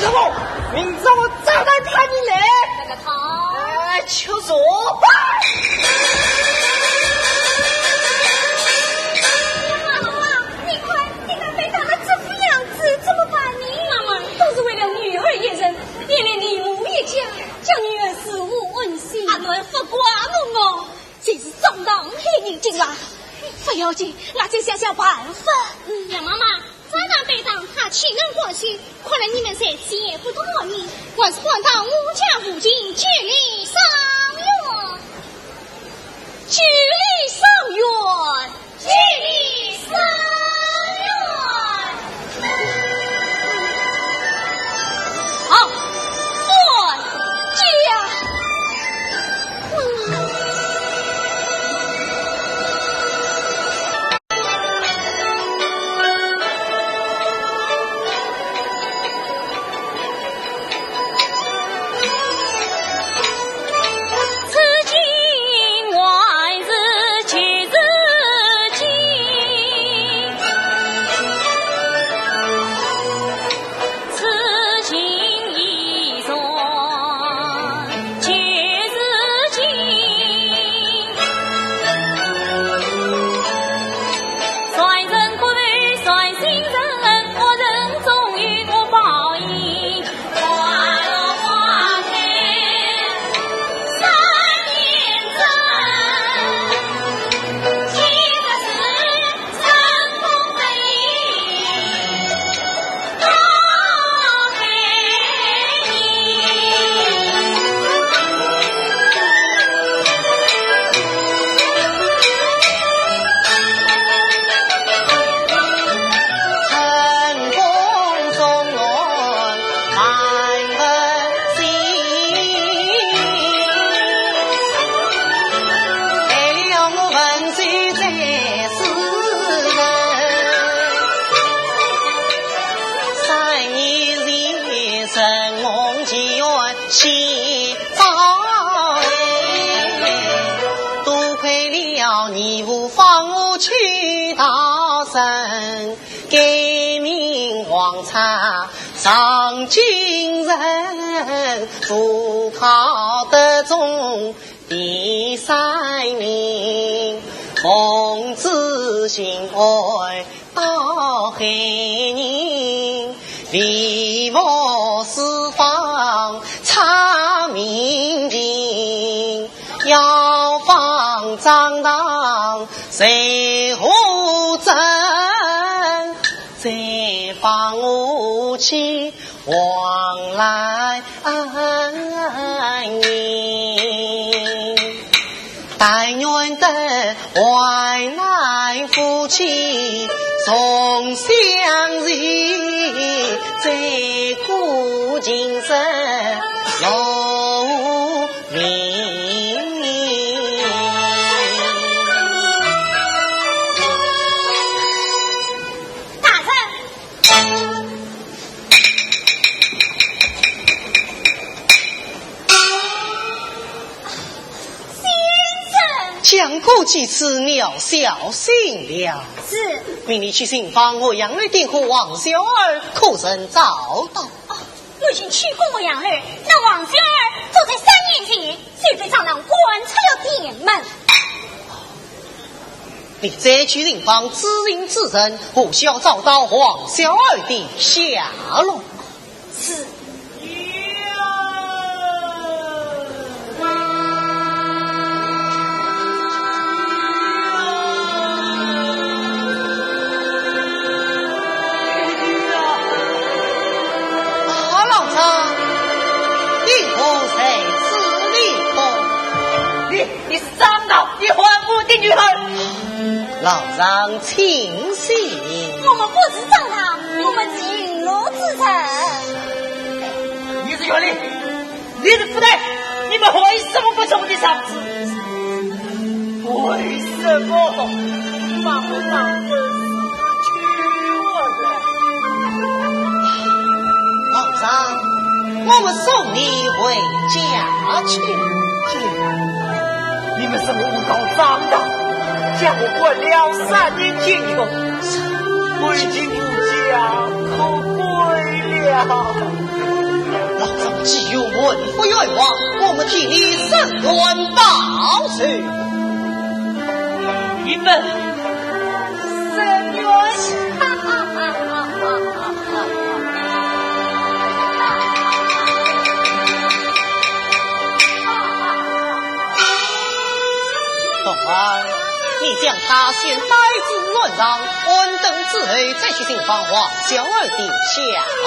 师傅，明朝我再来看你来。那个他，哎，就说吧。妈妈，你看，你看被打得这副样子，怎么办呢？妈妈，都是为了女儿一人，连累你母一家，叫女儿死无安息。阿囡不怪我，我就是撞到你眼睛了。不要紧，我再想想办法。嗯，杨妈妈， 早上被打，他岂能欢喜？看来你们谁也不多呢，还是赶到我家附近接礼伤冤。接礼伤冤，接礼伤冤。好，管家。多亏了义父放我去逃生，改名黄差上京城，赴考得中第三名，奉旨寻爱 到海宁，为父四方差民情，要放张堂谁和争，再放我去王来 安宁。但愿得患难夫妻重相聚，再苦情深落无名。大人， 先生。讲过几次，你要小心了。是。命你去寻访岳阳楼店客王小二，可曾找到？哦，我已经去过岳阳楼，那王小二早在三年前就被张郎赶出了店门。你再去寻访知情之人，或许要找到王小二的下落。 是。啊，老张，你可在此里不？你，你是张郎，你还我的女儿。 老张请息。我们不是张郎，我们是引路之人。你是袁林，你是福台，你们为什么不是我的上司？为什么？你们不上司去我的。老张， 我们送你回家去。你们是我误告张郎，将我关了三年监狱，我已经无家可归了。既有文府冤枉，我们替你伸冤报仇。愚笨！伸冤！童儿，你将他先带至院上，安顿之后再去寻访王小二的下落。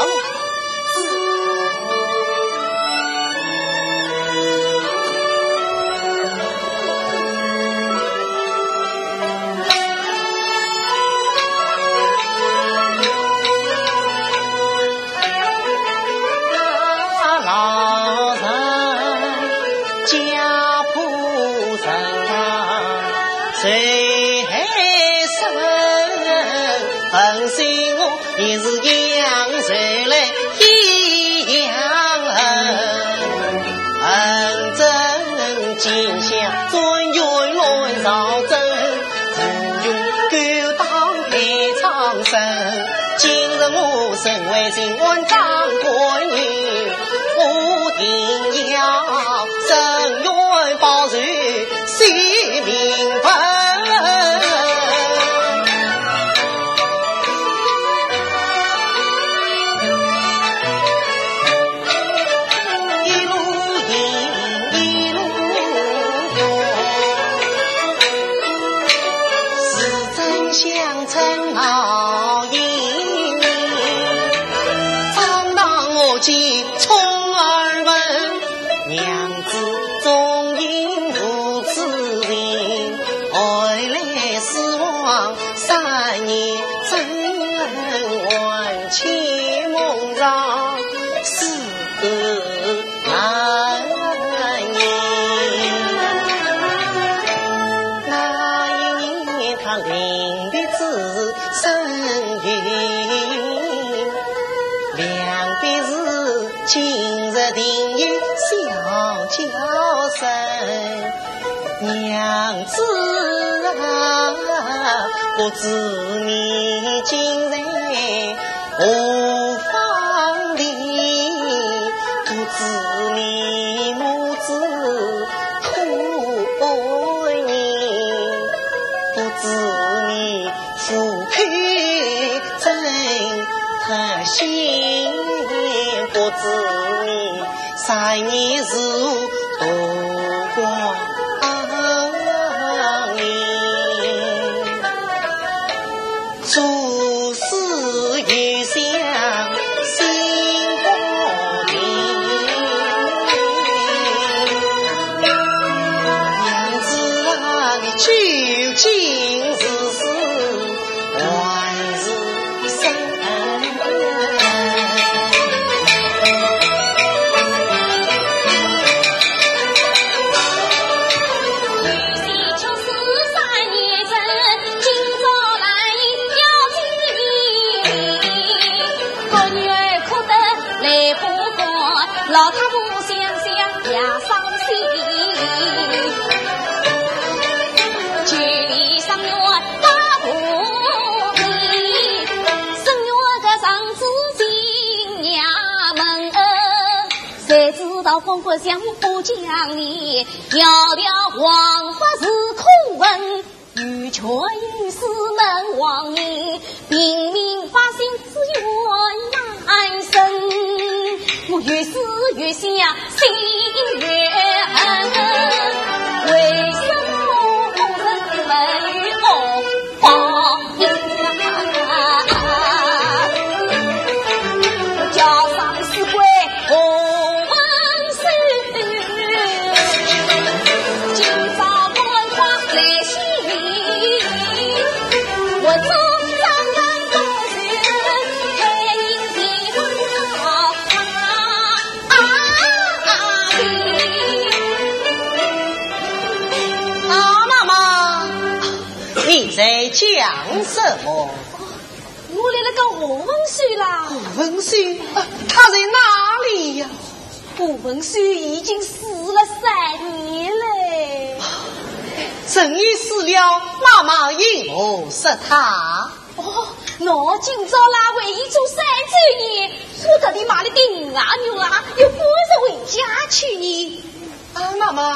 啊，妈妈，你在讲什么？我来了个何文秀啦。何文秀？啊，他在哪里呀？何文秀已经死了三年嘞。陈毅死了，妈妈因何杀他？哦，喏，今朝啦，为伊做三周年，我特地买了顶五十万啦，有半只下去呢？啊，妈妈，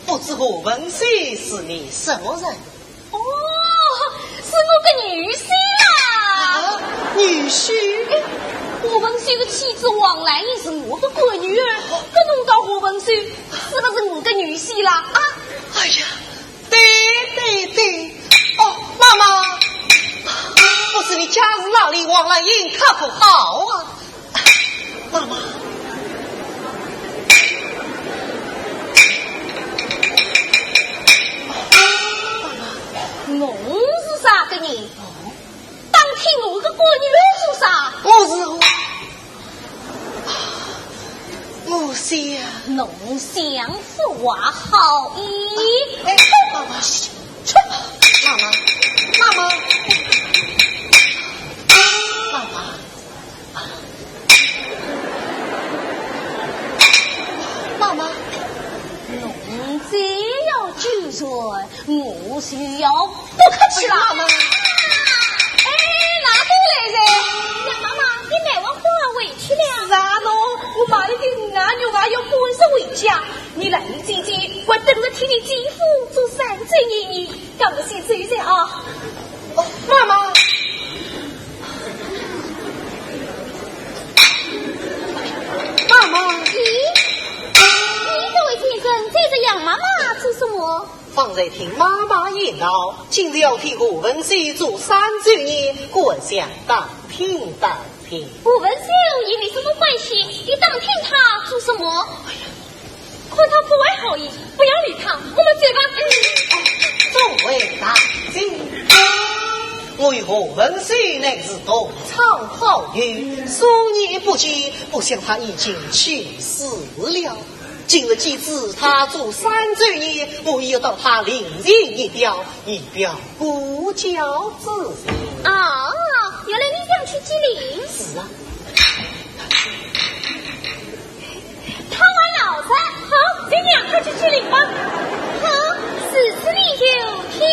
不知何文秀是你什么人？哦，是我个女婿啦。啊，女婿？哎，何文秀的妻子王兰英是我个干女儿，搿侬讲何文秀是不是我个女婿啦？啊？哎呀，对对对，哦，妈妈，不知你家住哪里，王兰英可可好啊？ 妈妈，侬是啥个人？打听我个干女儿做啥？我是，我想，侬想说话好意。哎，妈妈，妈妈，妈妈，妈妈。 妈妈，侬再要纠缠，我就要不客气了。妈妈。哎，哪里来的？杨妈妈，你买完花回去了？是啊，侬，我买了点五花肉啊，要赶着回家。你兰英姐姐，我等着替你姐夫做三周年呢。 让我先走一走啊。哦，妈妈。妈妈。咦，你这位先生追着杨妈妈做什么？方才听妈妈言道，今日要替何文秀做三周年，我想打听打听。何文秀与你什么关系？你打听他做什么？ 看他不怀好意，不要理他，我们走吧。嗯。作为大姐，我与何文秀乃是同窗好友，数年不见，不想他已经去世了。今日既知他做三周年，我也要到他灵前一吊，以表过交之情。啊，原来你想去祭灵？是啊。 他还老实，好，这样快去祭灵吧。好，如此你就听了。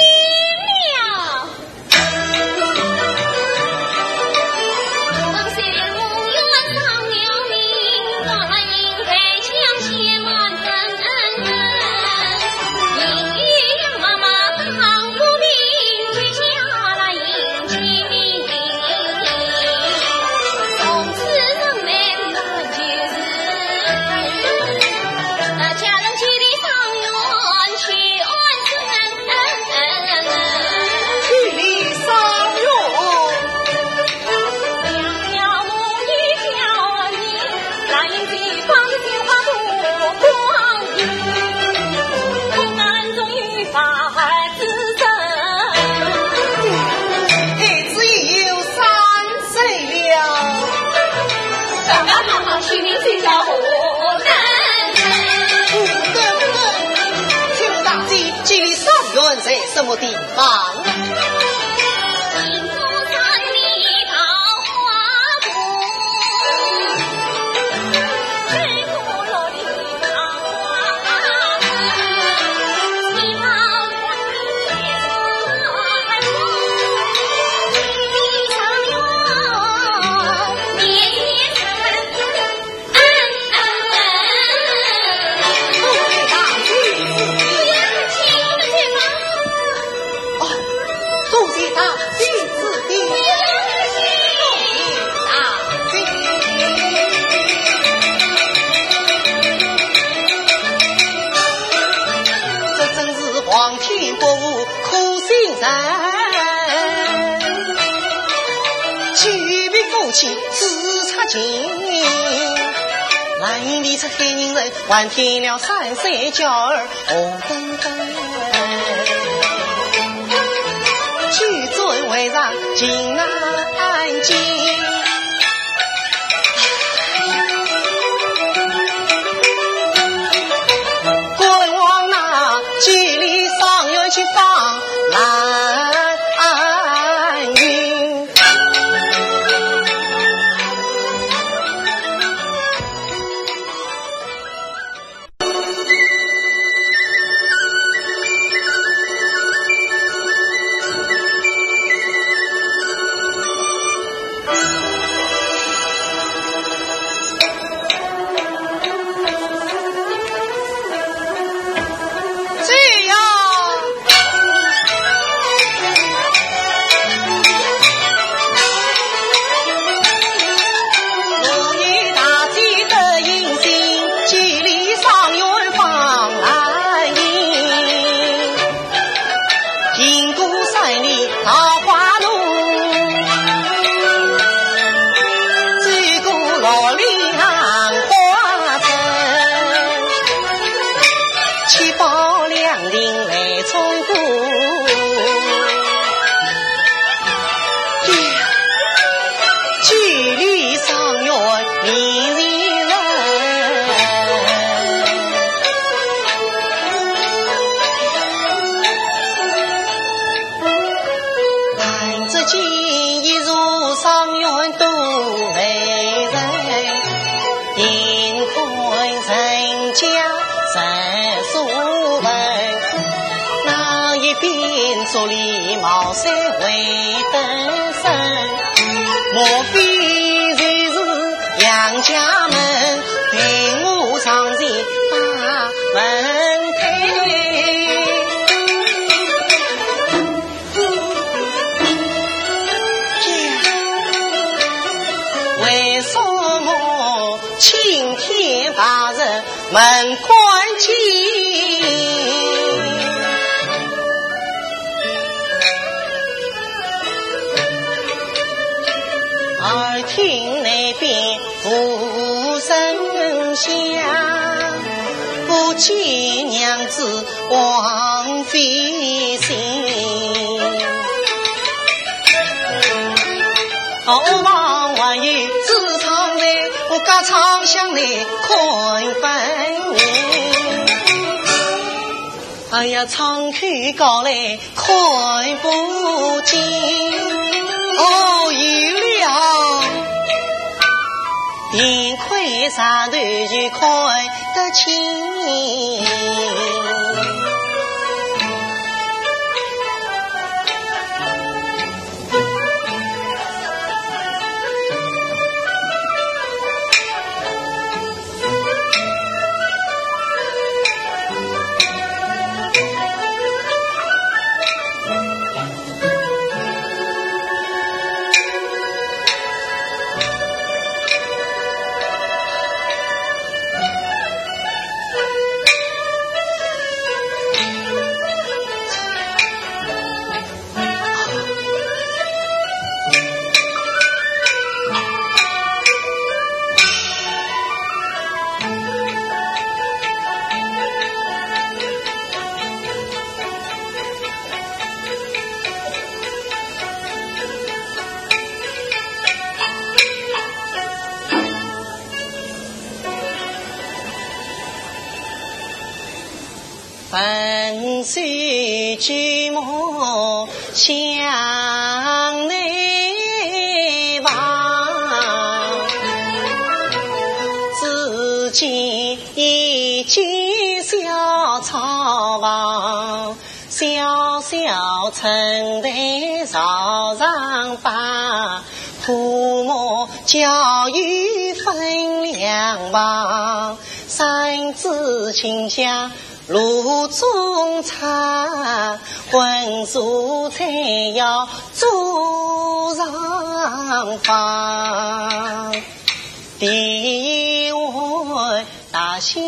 孩子也有三岁了。爸爸妈妈，请你睡觉。不得，不得，请大姐祭灵上元在什么地方？ 哦，多谢大姐指点，多谢大姐。这真是皇天不负苦心人，久别夫妻自差情。兰英未曾海人人，还添了三岁娇儿。 红灯灯，举尊为上金南京。赶往那祭灵上元去访兰英。高粱花灯，七宝两锭来冲冠。呀，九里状元面前人。 但只见一座状元多为人，闲看人家十所闻。那一边竹篱茅塞会登生，莫非就是杨家门？待我上前把门开。 为什么青天白日门关紧？耳听那边 无声响，不见娘子王妃行。后房还有紫窗台，我隔窗向内看分明。哎呀，窗口高来 看不见。哦，有了，幸亏上头就看得清。分手举目向内望，只见一间小草房，小小春台朝上摆，铺木交椅分两旁，扇子清香 炉中插，荤素菜肴桌上放。第一碗大香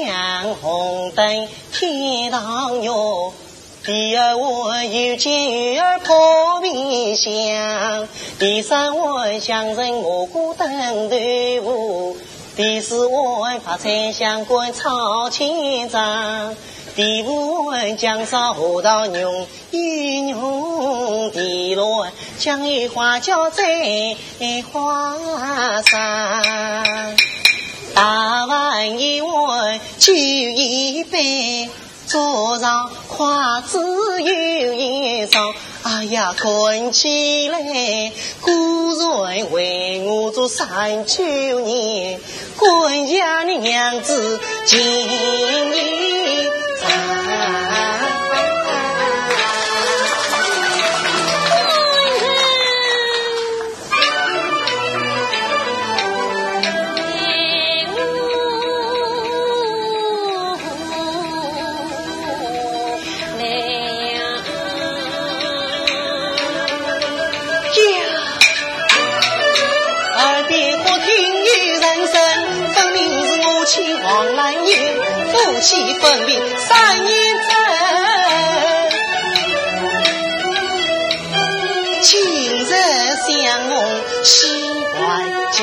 红灯天堂肉，第二碗油煎鱼儿破皮香，第三碗香陈蘑菇炖豆腐， 第四碗白菜香干炒千张，第五碗酱烧核桃蓉与蓉，第六碗酱油花椒蒸花生。大碗一碗酒一杯， 桌上筷子有一双，哎呀，看起来果然为我做三九年，感谢你娘子情意长。 呀，耳边忽听有人声，分明是我妻王兰英，夫妻分别三年整，今日相逢喜还惊。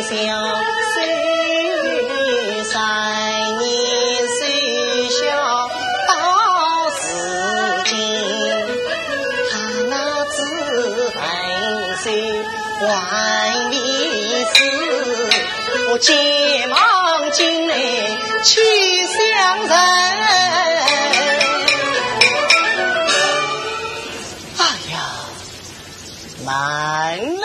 小手三年，手小到如今，他那只笨手还未死，我急忙进来去相认。哎呀，慢嘞！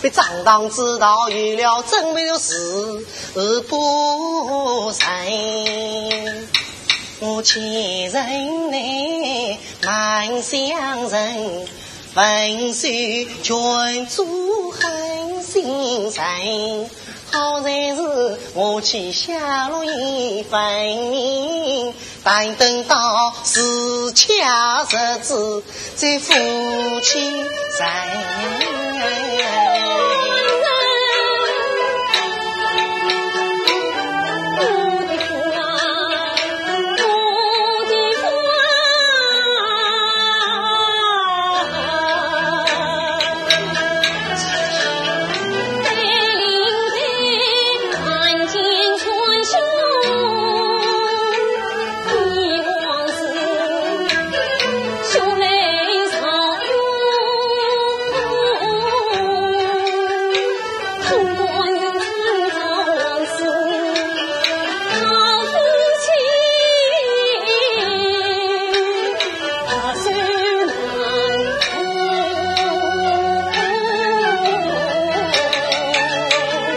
被张当知道有了，真为是不仁。我见人呢，蛮相认，分手全做狠心人。好在是我去下落已分明， 但等到时巧日子，再夫妻在。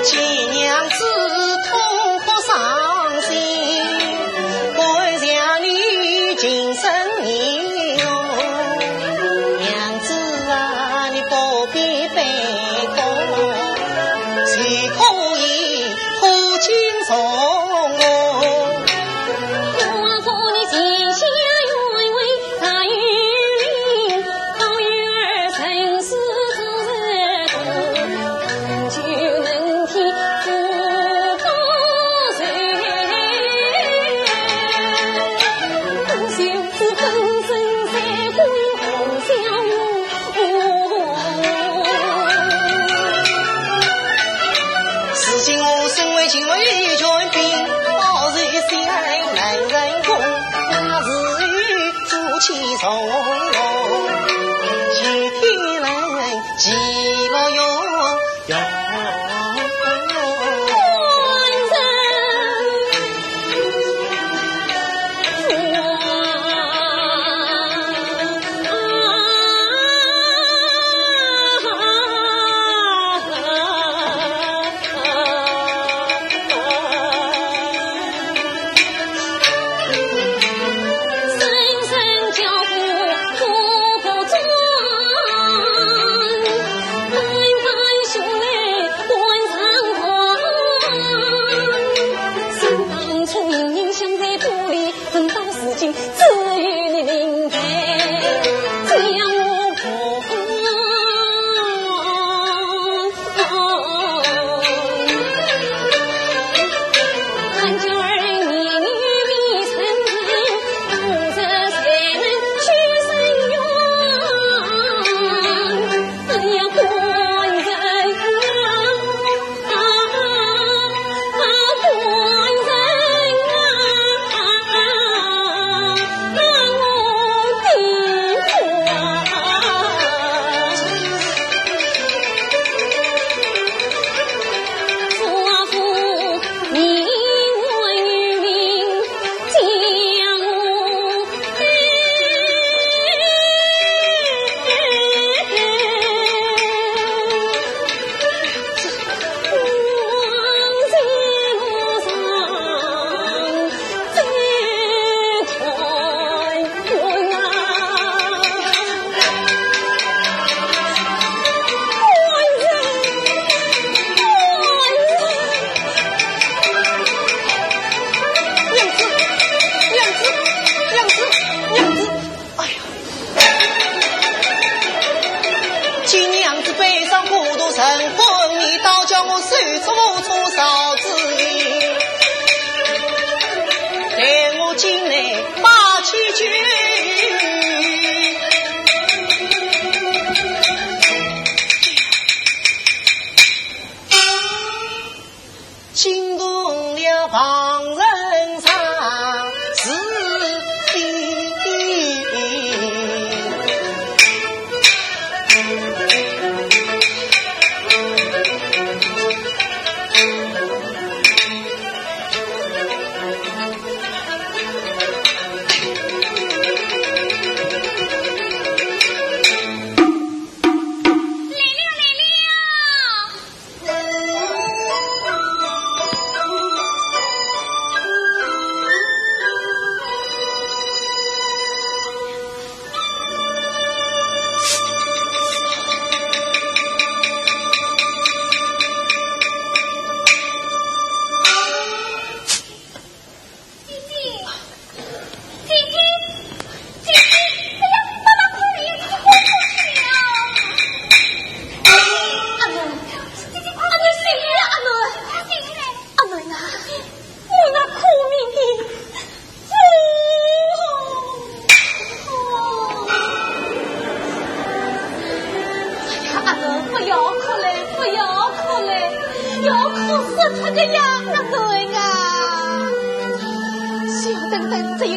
见娘子痛哭伤心，感谢你情深意重。娘子啊，你不必悲痛，谁可以 如今我身为秦淮全兵，保谁相难人共，那是夫妻重。一天来几个月，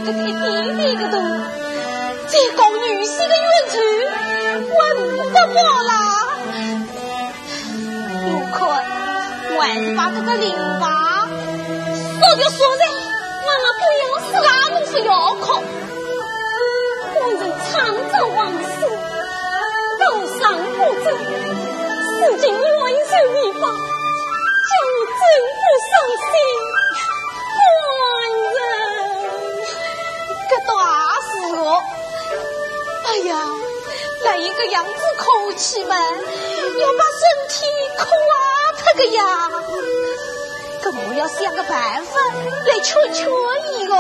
个太甜甜个多，再讲女婿个冤仇，还勿得报啦。我看，我还是把搿个令牌烧掉烧掉，妈妈不要死啦，侬勿要哭。我是唱着往事，头上不走，如今冤仇未报，叫我怎不伤心？官人。搿倒也是哦。哎呀，来一个样子哭起来，要把身体哭坏脱个呀。搿我要想个办法来劝劝伊哦。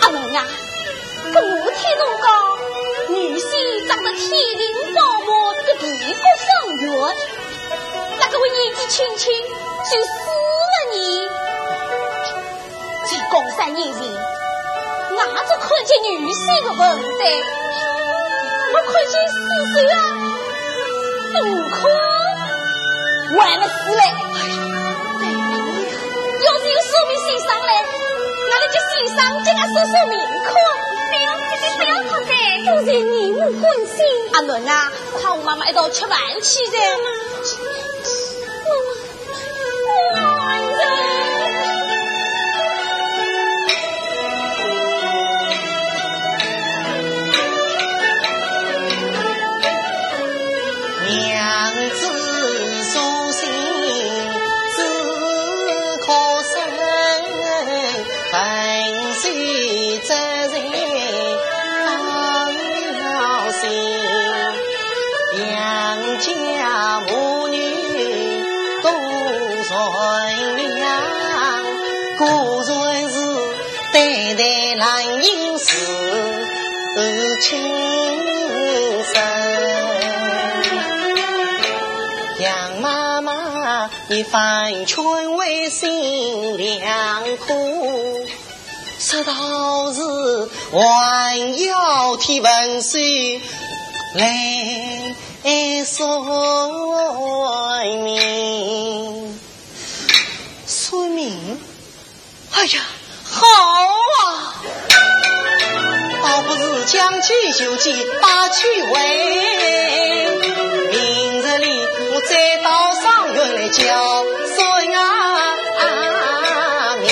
阿文啊，搿我听侬讲，女婿长得天庭饱满，搿个地国状元，那个我年纪轻轻就死了呢。在江山面前，哪只看见女婿个文采？我看见死尸啊，不可。还没死嘞。哎呀，对了，要是有算命先生嘞，俺来叫先生给俺算算命看。不要，姐姐不要哭的。多谢你们关心。阿文啊，快和妈妈一道吃饭去噻。妈妈，娘子苏醒，只可生，本是责任当了心。 养家母女多善良，果然是代代兰英是亲生。杨妈妈一番劝慰心良苦， 说道是还要替文书来算命。算命？哎呀，好啊！倒不如将计就计，把去为。明日里我再到上院来叫算啊命。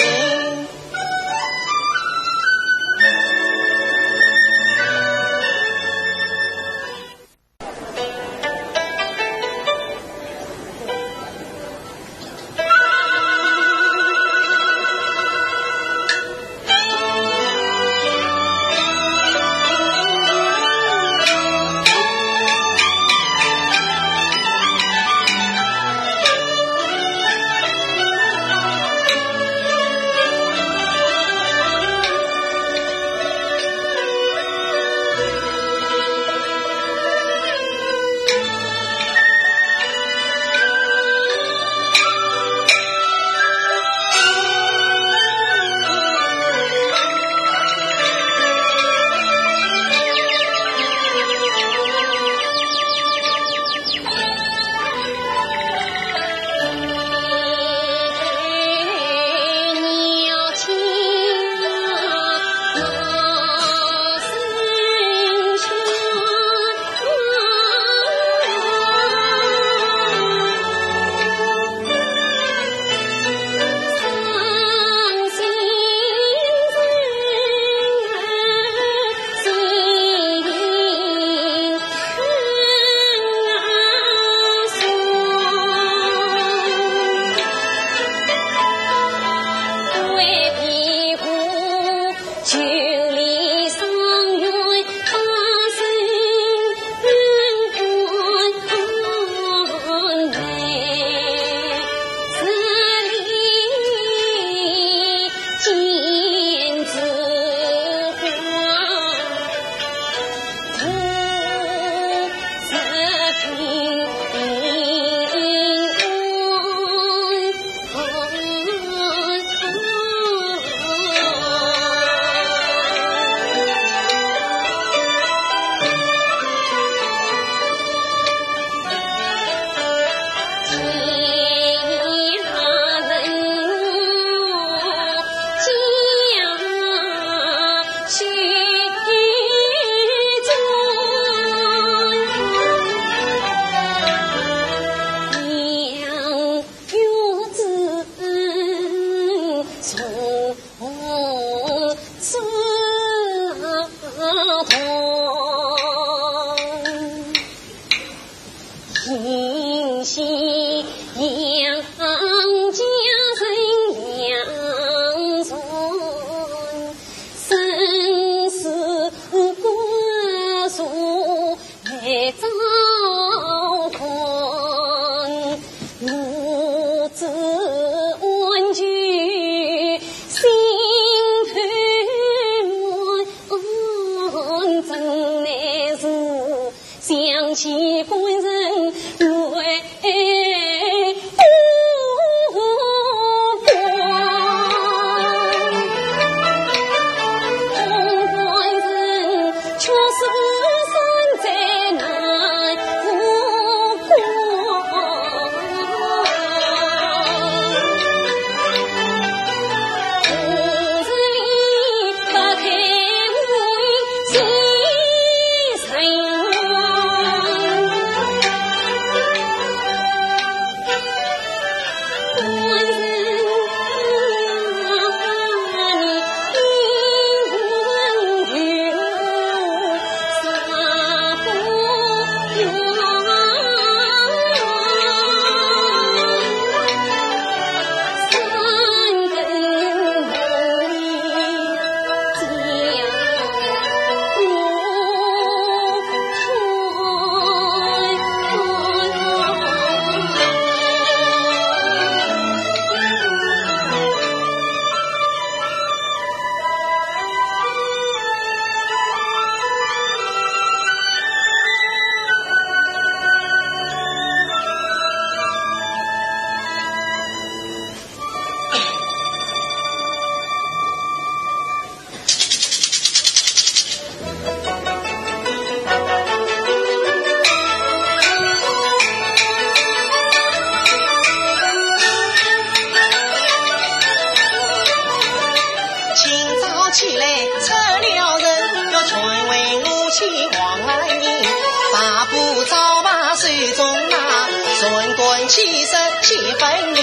既是既分明，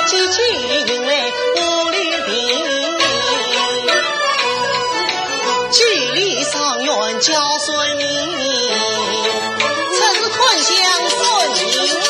既既迎来无虑病。既离上元叫算命，出自看相算命啊。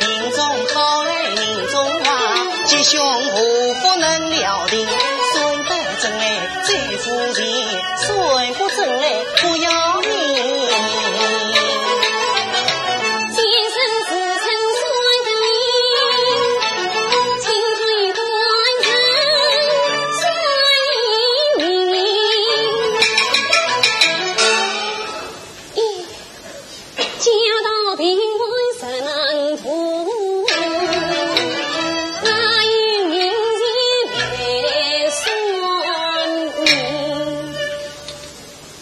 命中好来命中坏，吉凶祸福难料定，算得准来再付钱，算不准来不要命。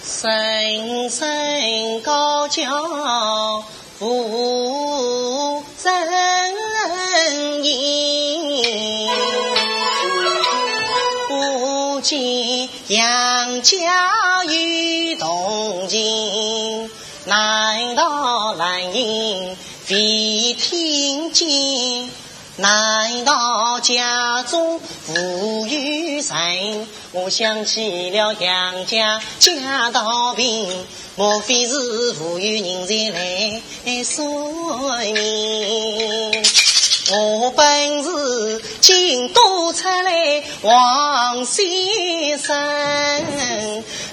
神神高叫 无人应。不见杨家有动静，难道兰英未听见？难道家中无有人？我想起了杨家贾道平， 莫非是无有人前来算命？我本是京都出来王先生，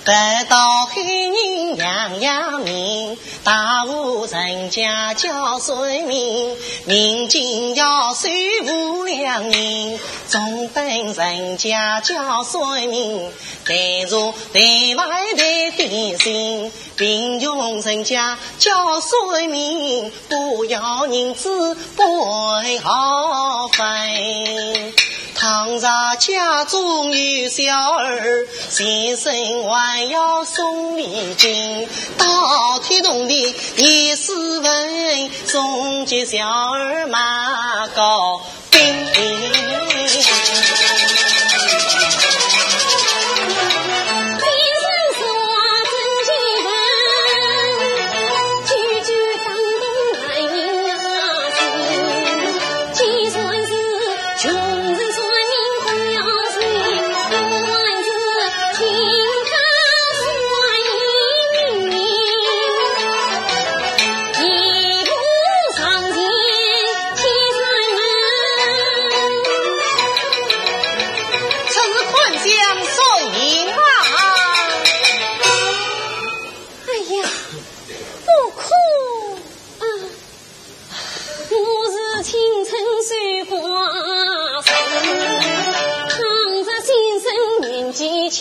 得到海宁杨家名，大户人家叫算命，命金要收无良人，中等人家叫算命， 但若对外对点心，贫穷人家叫算命，不要银子不要饭。倘若家中有小儿，先生还要送礼金，到天洞里也是问，送给小儿马高 出自看相算命啊！哎呀，不哭啊！我是青春守寡人，倘若先生年纪轻，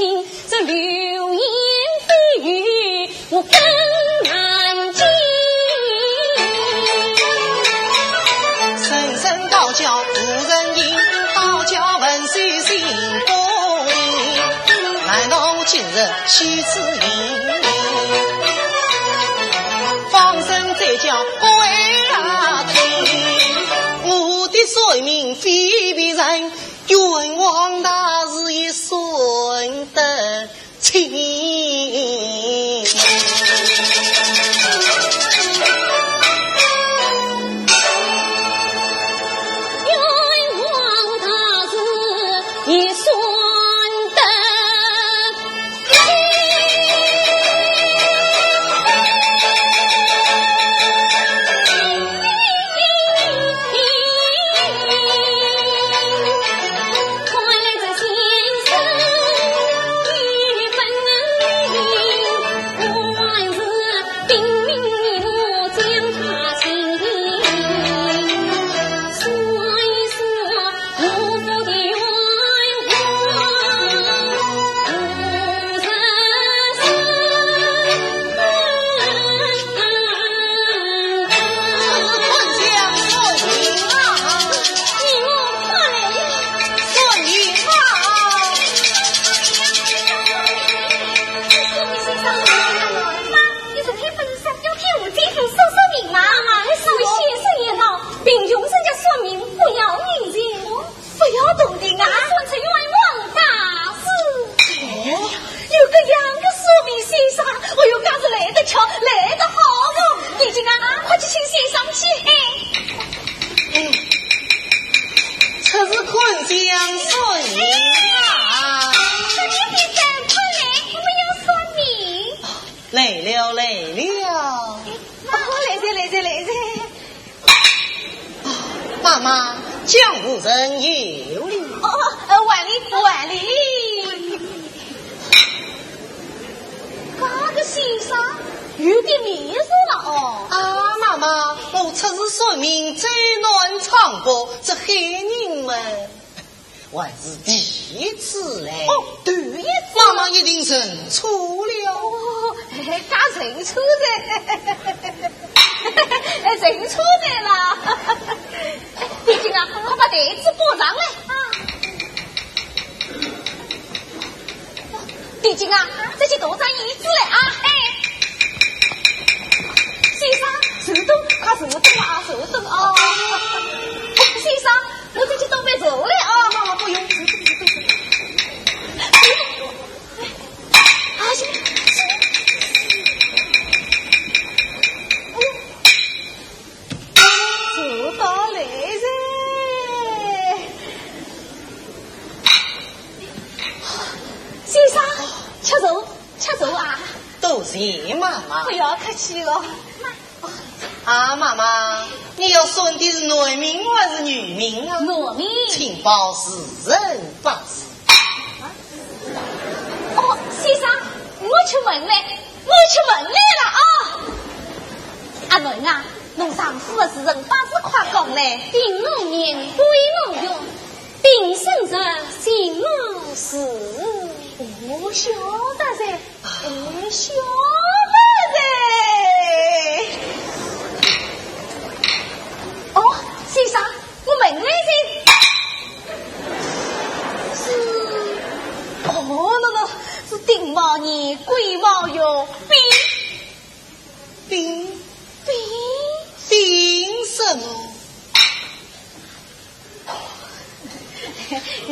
这流言蜚语 我更难听。声声高叫无人应，高叫闻声心不宁。难道我今日许此行，放声再叫不会啊听。我的算命非别人，冤枉大事也算得 清。冤枉大事也算得清。来了，来了。哦，来哉，来哉，来哉。啊，妈妈，江湖人有礼。哦，呃，还礼，还礼。搿个先生有点面熟了哦。啊，妈妈，我出自说明，走南闯北，这海宁门 还是第一次嘞。哦，第一次。妈妈一定认错了。哦，哎，搿认错哉，哎，认错哉啦。哎，点心啊，快把台子搬上来啊。点心啊，再去拿张椅子来啊。哎，先生，坐等，快坐等啊，坐等啊。哎，先生， 我再去倒杯茶来啊。妈妈不用，不用，不用。啊，行，行。哎呦，茶倒来哉。先生，吃茶，吃茶啊。多谢妈妈。不要客气了。 啊，妈妈，你要算的是男名还是女名啊？男名。请报时辰八字。哦，先生，我去问嘞，我去问嘞了啊。阿文啊，侬丈夫的时辰八字快讲嘞。丁午年，癸午月，丙申日，辛卯巳。哦，晓得哉。 哎，晓得哉。哦，先生，我问问噻。是，哦，那个是丁卯年，癸卯月，丙，丙，丙，丙什么？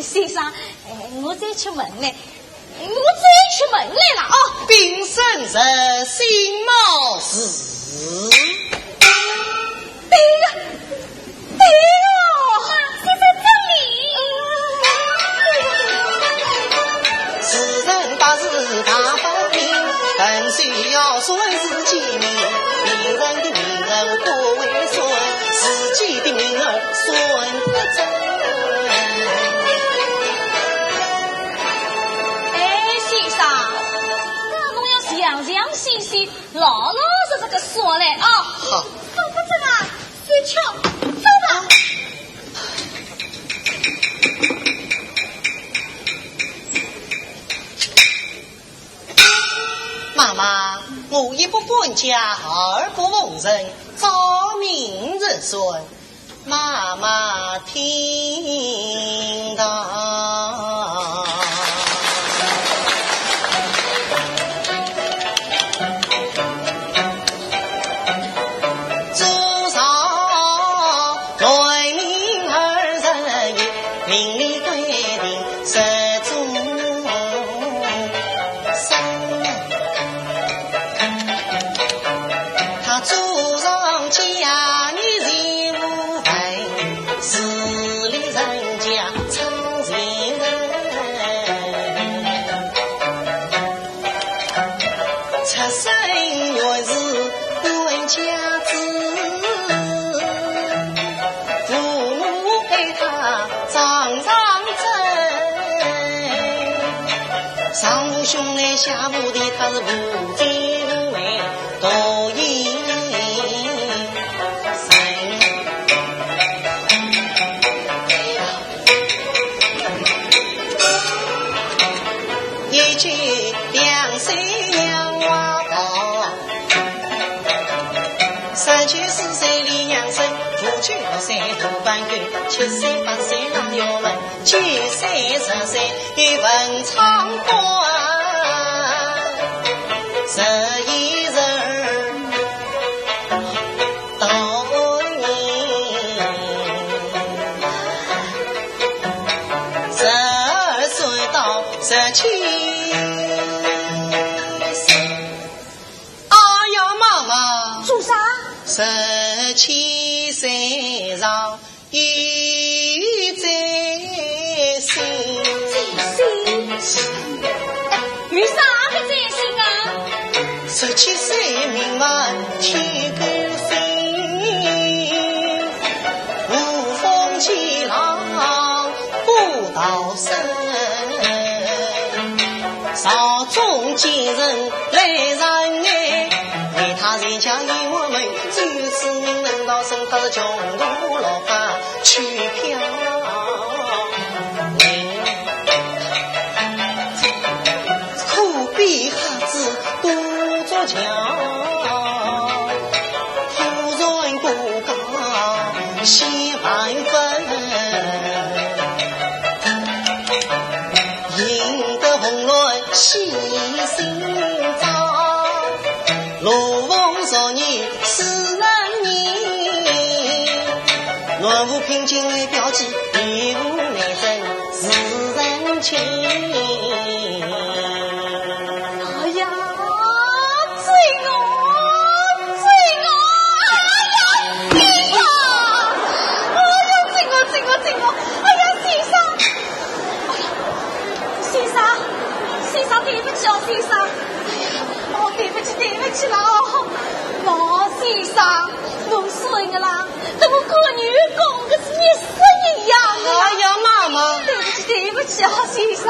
先生，哎，我再去问嘞，我再去问嘞了哦。丙申日，辛卯巳。对呀，对呀，妈，这在这里。时辰八字排分明，本岁要算是吉命，病人的命儿可为算，自己的命儿 算得准。哎，先生，搿侬要详详细细、老老实实个算嘞啊。好。看不准啊，算巧，走吧。 妈妈，我一不搬家，二不逢人，照命而算，妈妈听到。 祖上男命二十一，命理规定十种生。他祖上家业全无份，势利人家昌盛人。 出身原是官家子，父母爱他常常争。上无兄弟，下无弟，他是无亲无妹，独一人。 一句两岁娘怀抱，十九四岁离娘身，五九六岁大半个，七岁八岁郎月门，九岁十岁又文昌官，十一十二 到年，十二岁到十七岁。哎呀，妈妈！做啥？十七岁上 有灾星。灾星？哎，有啥个灾星啊？十七岁名满天狗星，无风起浪不逃生。朝中奸人来谗言，为他全家与我们，如此能道生他是穷途落花去飘零。 可比瞎子过竹桥，徒然过江千万分。赢得红鸾喜心照，罗网昨日是人人。乱舞凭金为标记，一舞难成是人情。 哎呀，醉我，醉我，哎呀，醉我！哎呀，醉我，醉我，醉我！哎呀，先生，哎呀，先生，先生，对不起哦，先生。哎呀，哦，对不起，对不起了哦。老先生，侬说个啦，跟我闺女讲个是一式一样的呀。哎呀，妈妈。对不起，对不起啊，先生。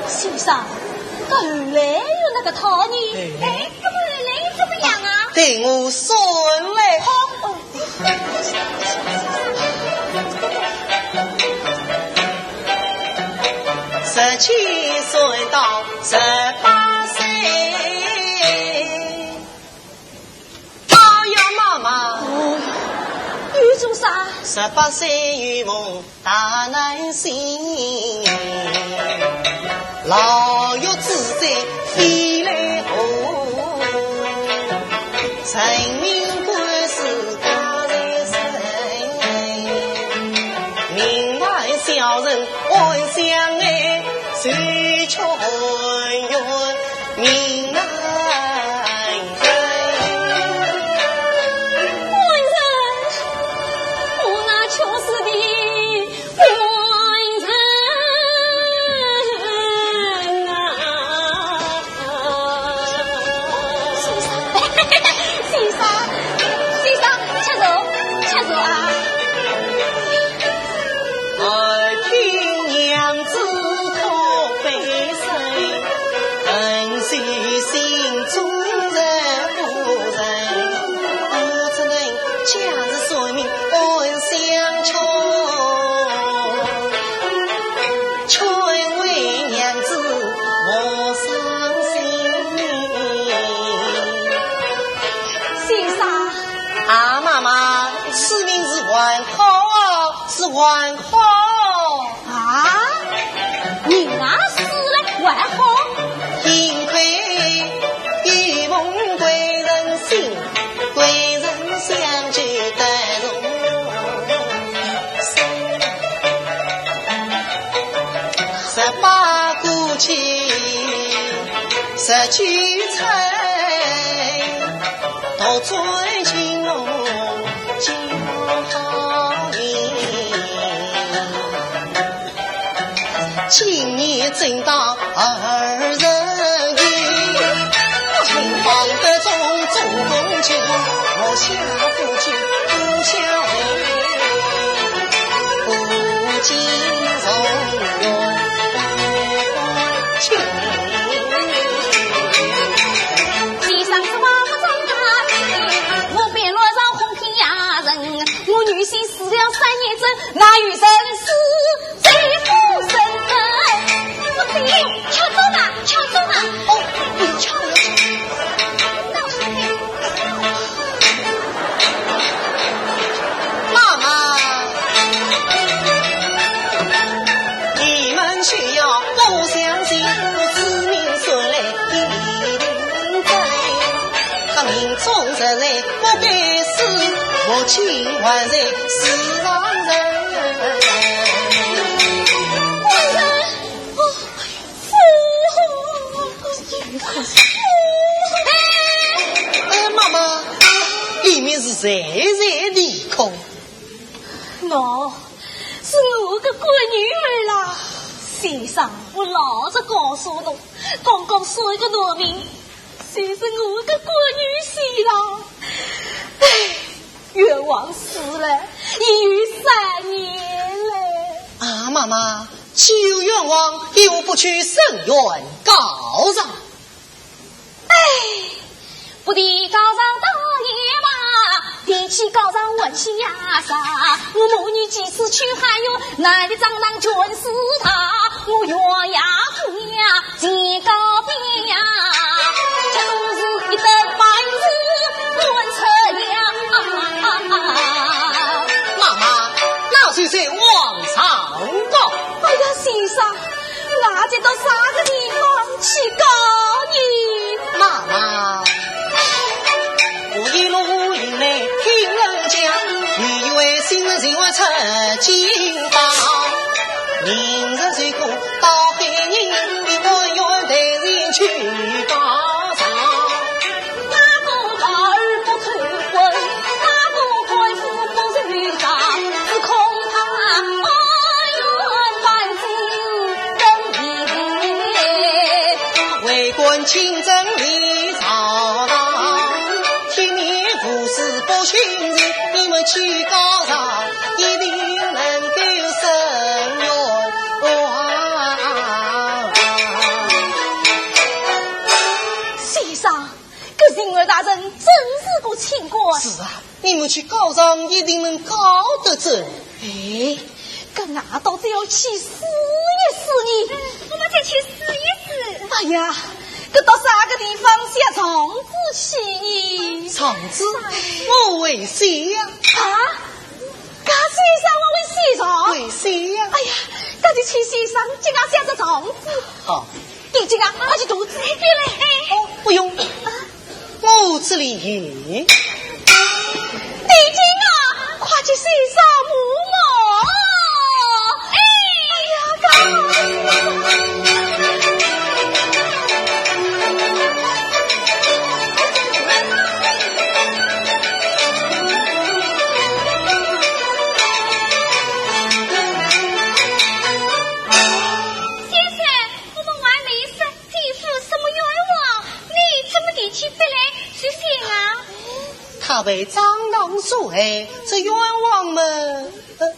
先生， 搿后来有那个套呢？哎，搿么后来又怎么样啊？等我算来。好，哦。十七岁到十八岁。哎呀，妈妈。哦，又做啥？十八岁有梦 大难醒，牢狱之罪非来何？人命官司家在身，民外小人安享安，谁却含冤 命难分。官人，我那穷死的官人啊！先生，先生，先生，吃肉，吃肉啊！ 耳听娘子可悲声，恨是心中忍不忍。我只能假日算命安相劝，劝慰娘子莫伤心。先生。啊，妈妈，此命是还好啊，是还好。 啊？人啊死了还好？幸亏有梦贵人醒，贵人相救得重生。十八过去十九春，倒转青龙见好运。 今年正当二十一，金榜得中中中举，我下夫君不孝，不敬从我亲。先生是我不忠啊，我便落上红皮呀人，我女婿死了三年整，哪有人死？ 谁不生份？不行，抢走嘛，抢走嘛！哦，抢了，抢了。妈妈，你们休要不相信，我自命算来一定准。他命中人来 不该死，我竟还在世上人。官人，哦，是我。哎，妈妈，里面是谁在啼哭？喏，是我个干女儿啦。先生，我老早告诉侬，刚刚算一个男命，是我个闺女死了。唉，冤枉死了，已有三年了。啊，妈妈，既有冤枉，为何不去伸冤告状？唉，不提告状倒也罢，提起告状还气呀啥？我母女几次去喊冤，哪里张郎全是他，我冤呀不呀， 几个遍呀，这都是一个半死混出呀。妈妈，那就在皇上告。哎呀，先生，那就到啥个地方去告呢？妈妈，我一路以来听人讲，你以为新人就会出京吧？明日如果 到海宁，你官员带人去告状。哪个儿不偷婚，哪个官府不是长，只恐怕官员搬走更离谱。为官清正立朝堂，体面无私不徇私，你们去告状，一定能够伸冤。 先生，搿巡按大人真是个清官。是啊，你们去告状一定能告得准。哎，搿俺倒是要去试一试呢。嗯，我们再去试一试。哎呀，搿到啥个地方写状子去呢？状子？我会写呀。啊？ 搿先生还会写状？会写呀。哎呀，搿就请先生替俺写只状子。好。丁金啊，快去肚子里边来。哦，不用。啊？我这里有。丁金啊，快去先生摸摸。哎呀，搿 先生，我们还没说姐夫什么冤枉，你怎么提起笔来就写啊？他被张郎所害，这冤枉么，呃，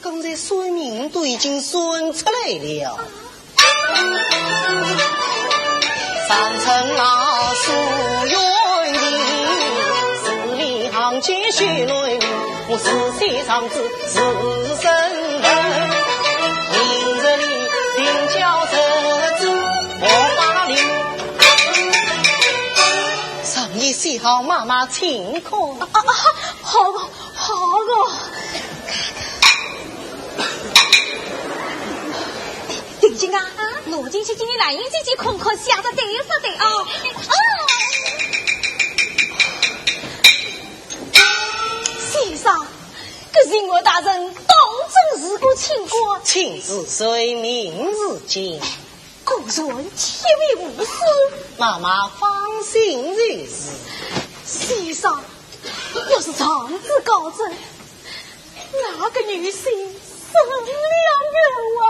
刚才算命都已经算出来了。 上层老树冤情，字里行间血泪淋，我书写状子是人文。明日里定叫这子我把令。状子写好，妈妈请看。啊，啊，好个， 好个。丁金啊，啊？拿进去给你兰英姐姐看看，写得对不对啊？啊。先生，搿巡按大人当真是个清官。亲自随命而进。 果然铁面无私。妈妈放心就是。先生，要是状子告真，那个女婿伸了冤枉，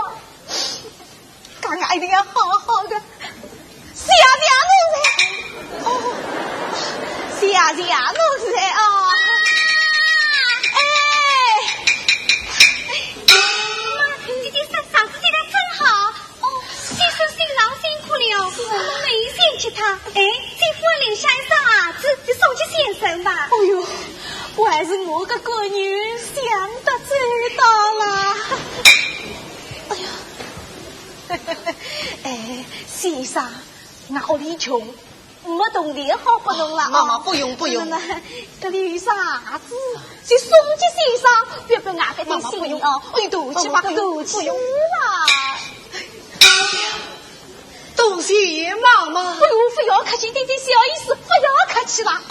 搿俺一定要好好的谢谢奴才。哦，谢谢奴才啊！哎，妈，你的嗓子写得真好。 哦，先生辛劳辛苦了，我们没有嫌弃他。哎，姐夫留下一双鞋子，就送给先生吧。哎呦，还是我个闺女想得周到啦。哎呀，哎，先生，俺屋里穷， 没铜钿好拨侬了啊。妈妈，不用，不用。那，那，搿里有双鞋子，就送给先生，别拨俺个点心意哦。妈妈，不用。哎，对不起吧，不用，对不起啦。不用。多谢妈妈。不用，不要客气，点点小意思，不要客气了啊。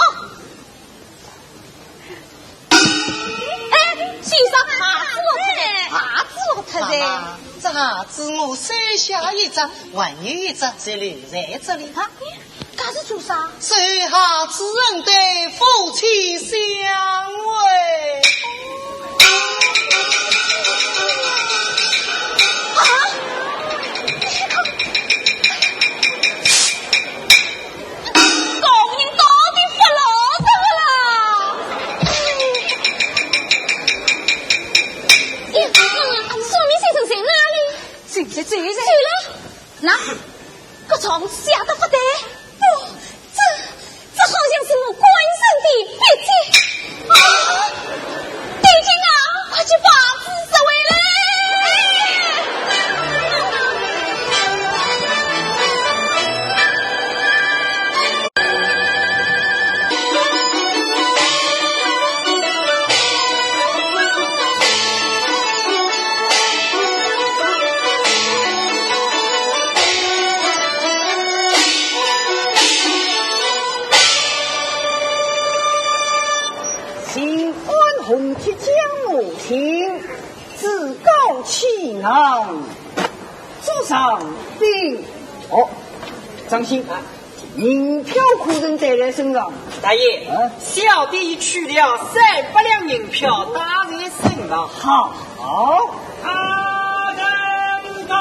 哎，先生，鞋子落脱了，鞋子落脱了。妈妈，这鞋子我收下一只，还有一只就留在这里。啊，搿是做啥？收下子恩待，夫妻相会。啊？自告欺囊，做上宾。哦，张兴，银票可曾带来身上？大爷，啊？小弟已取了三百两银票，带在身上。好。大人到。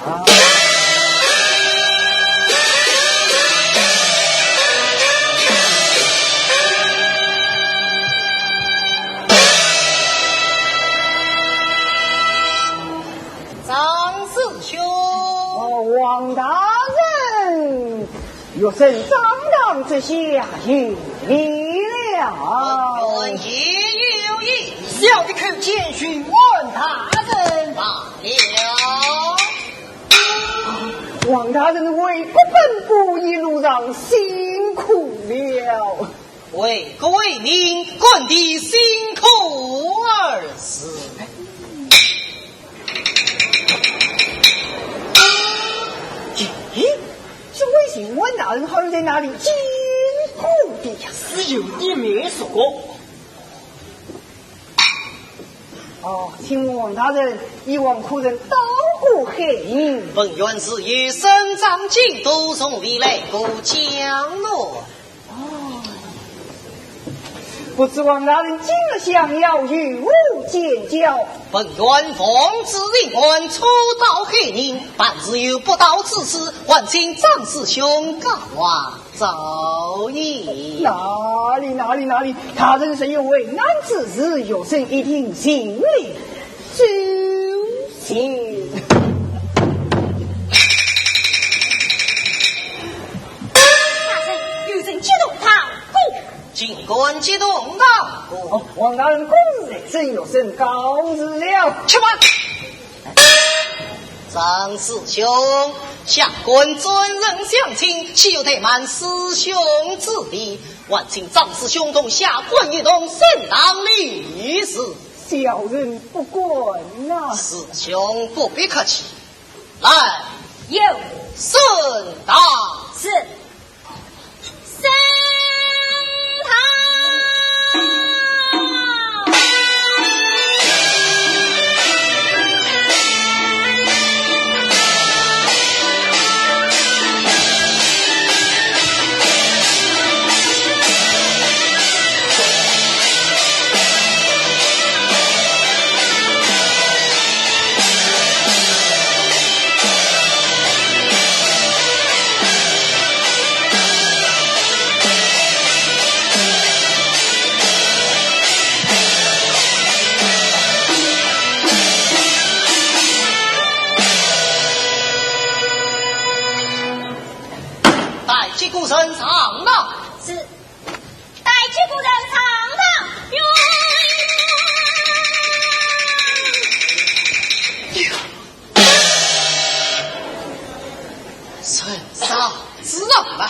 啊。 张师兄。哦，王大人，学生张唐这下有礼了。文员也有礼。小弟叩见巡按大人。罢了。王大人为国奔波，一路上辛苦了。 为国为民，干爹辛苦二字。咦，这位巡按大人好像在哪里见过的呀？是有一面熟过。哦，请问王大人，以往可曾到过海宁？文员自幼生长京都，从未来过江南。 哦，不知王大人今日相邀，有何见教？文员奉旨巡按，初到海宁，办事有不到之处，还请张师兄告啊照应。哪里哪里哪里，大人若有为难之事，学生一定尽力。 周旋。大人，有人急动堂鼓。尽管急动堂鼓。哦，王大人公事在身，学生告辞了。且慢！张师兄，下官尊人相亲，岂有怠慢师兄之理？还请张师兄同下官一同升堂理事。 小人不敢呐。师兄不必客气，来，有。升堂。是。升堂。带几个人上堂。是。 带几个人上堂。哟，人上之上吧。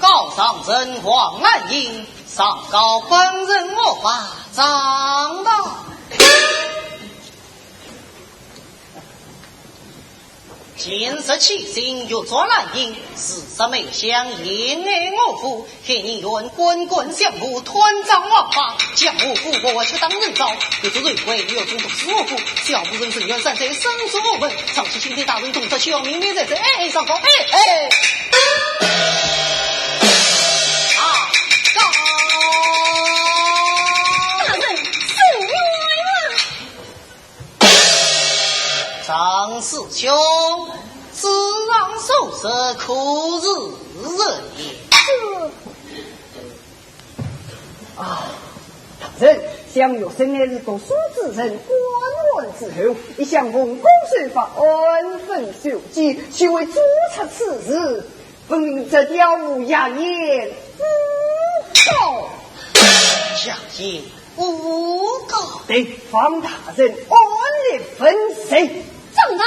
告上人王兰英，上告本人恶霸张唐。 今日起身欲捉兰英，自杀梅香，陷害我府，海宁县官官相护，断掌王法，将我府国却当人遭，又做罪魁，又中毒死我府，小妇人深冤，善哉身死无门，上请青天大人，动这小民民在这，哎，上告，哎，哎。啊，告。大人，伸冤啊！ 张师兄，此上所说可是人也？啊，大人，想学生乃是读书之人，官案之后，一向奉公守法，安分守己，岂会做出此事？ 分明这条无压言之告。压言无告。待方大人按律问罪。张唐。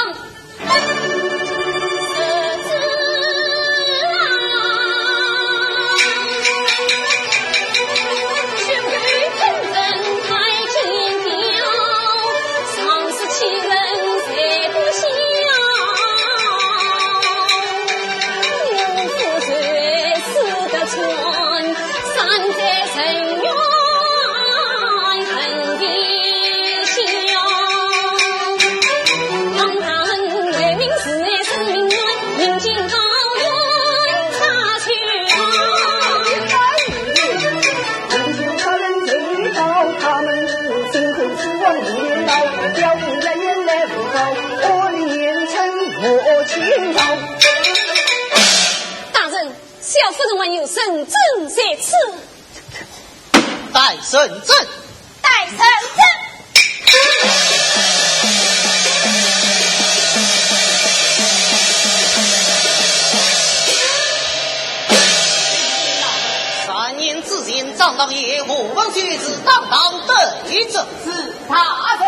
大人，小夫人还有圣旨在此。带圣旨。带圣旨。三年之前，张大爷吴文秀是当堂得罪。是，大人。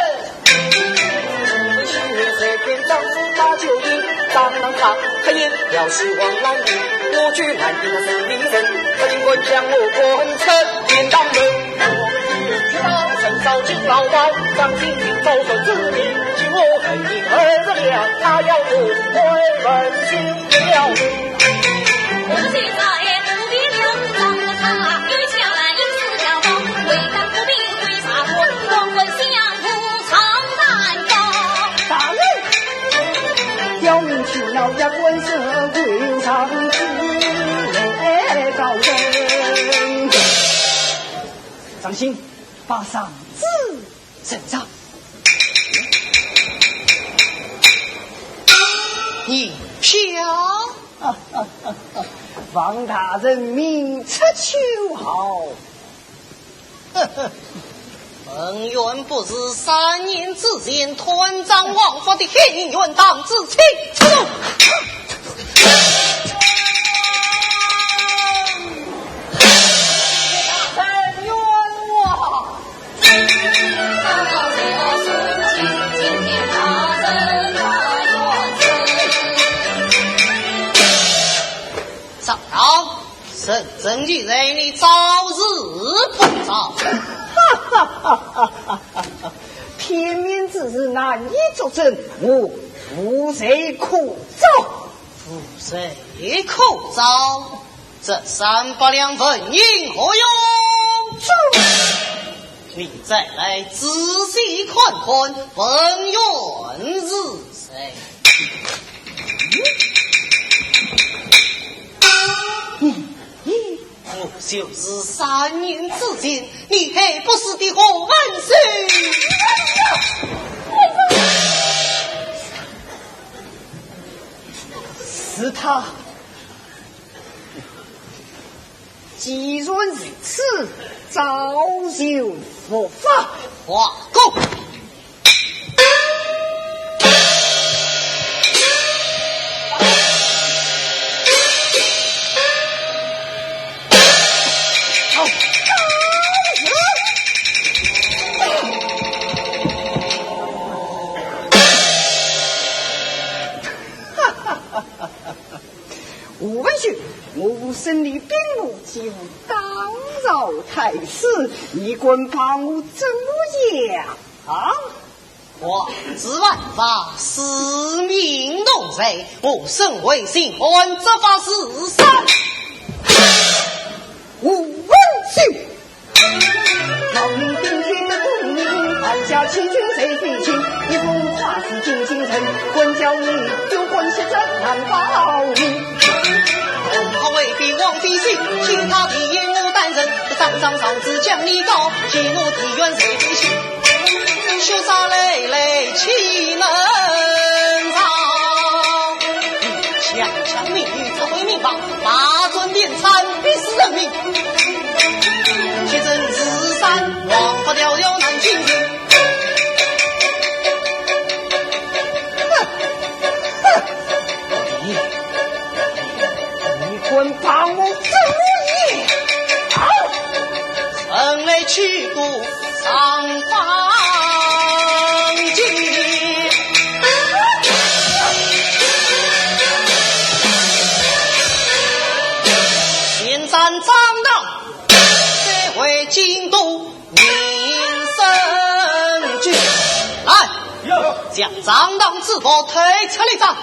大人，小民去老爷官舍跪上去来告状。张兴，把圣旨呈上。你飘。王大人明察秋毫。 本院不是三年之前断章枉法的黑人，院当之，请出动。大人冤枉！上当。 圣旨既在，你招是不招？哈哈哈哈哈哈！天命之事难以作准，我无罪可招。无罪可招？这三百两纹银何用处？你再来仔细看看，本院是谁？ 我就是三年之前你害不死的何文秀。是他。既然如此，早就伏法。画供。 吴文秀，我身领兵马，几乎打扰太师，你敢把我怎么样？啊？我知万法，使命同罪，我身为巡按，执法如山。吴文秀。 强抢民女，指挥民防，大权便贪，逼死人民。 你，你敢把我怎么样？啊！臣来取过尚方巾。先斩张当，再回京都。 民生君，来，有。将张当之部推出来斩。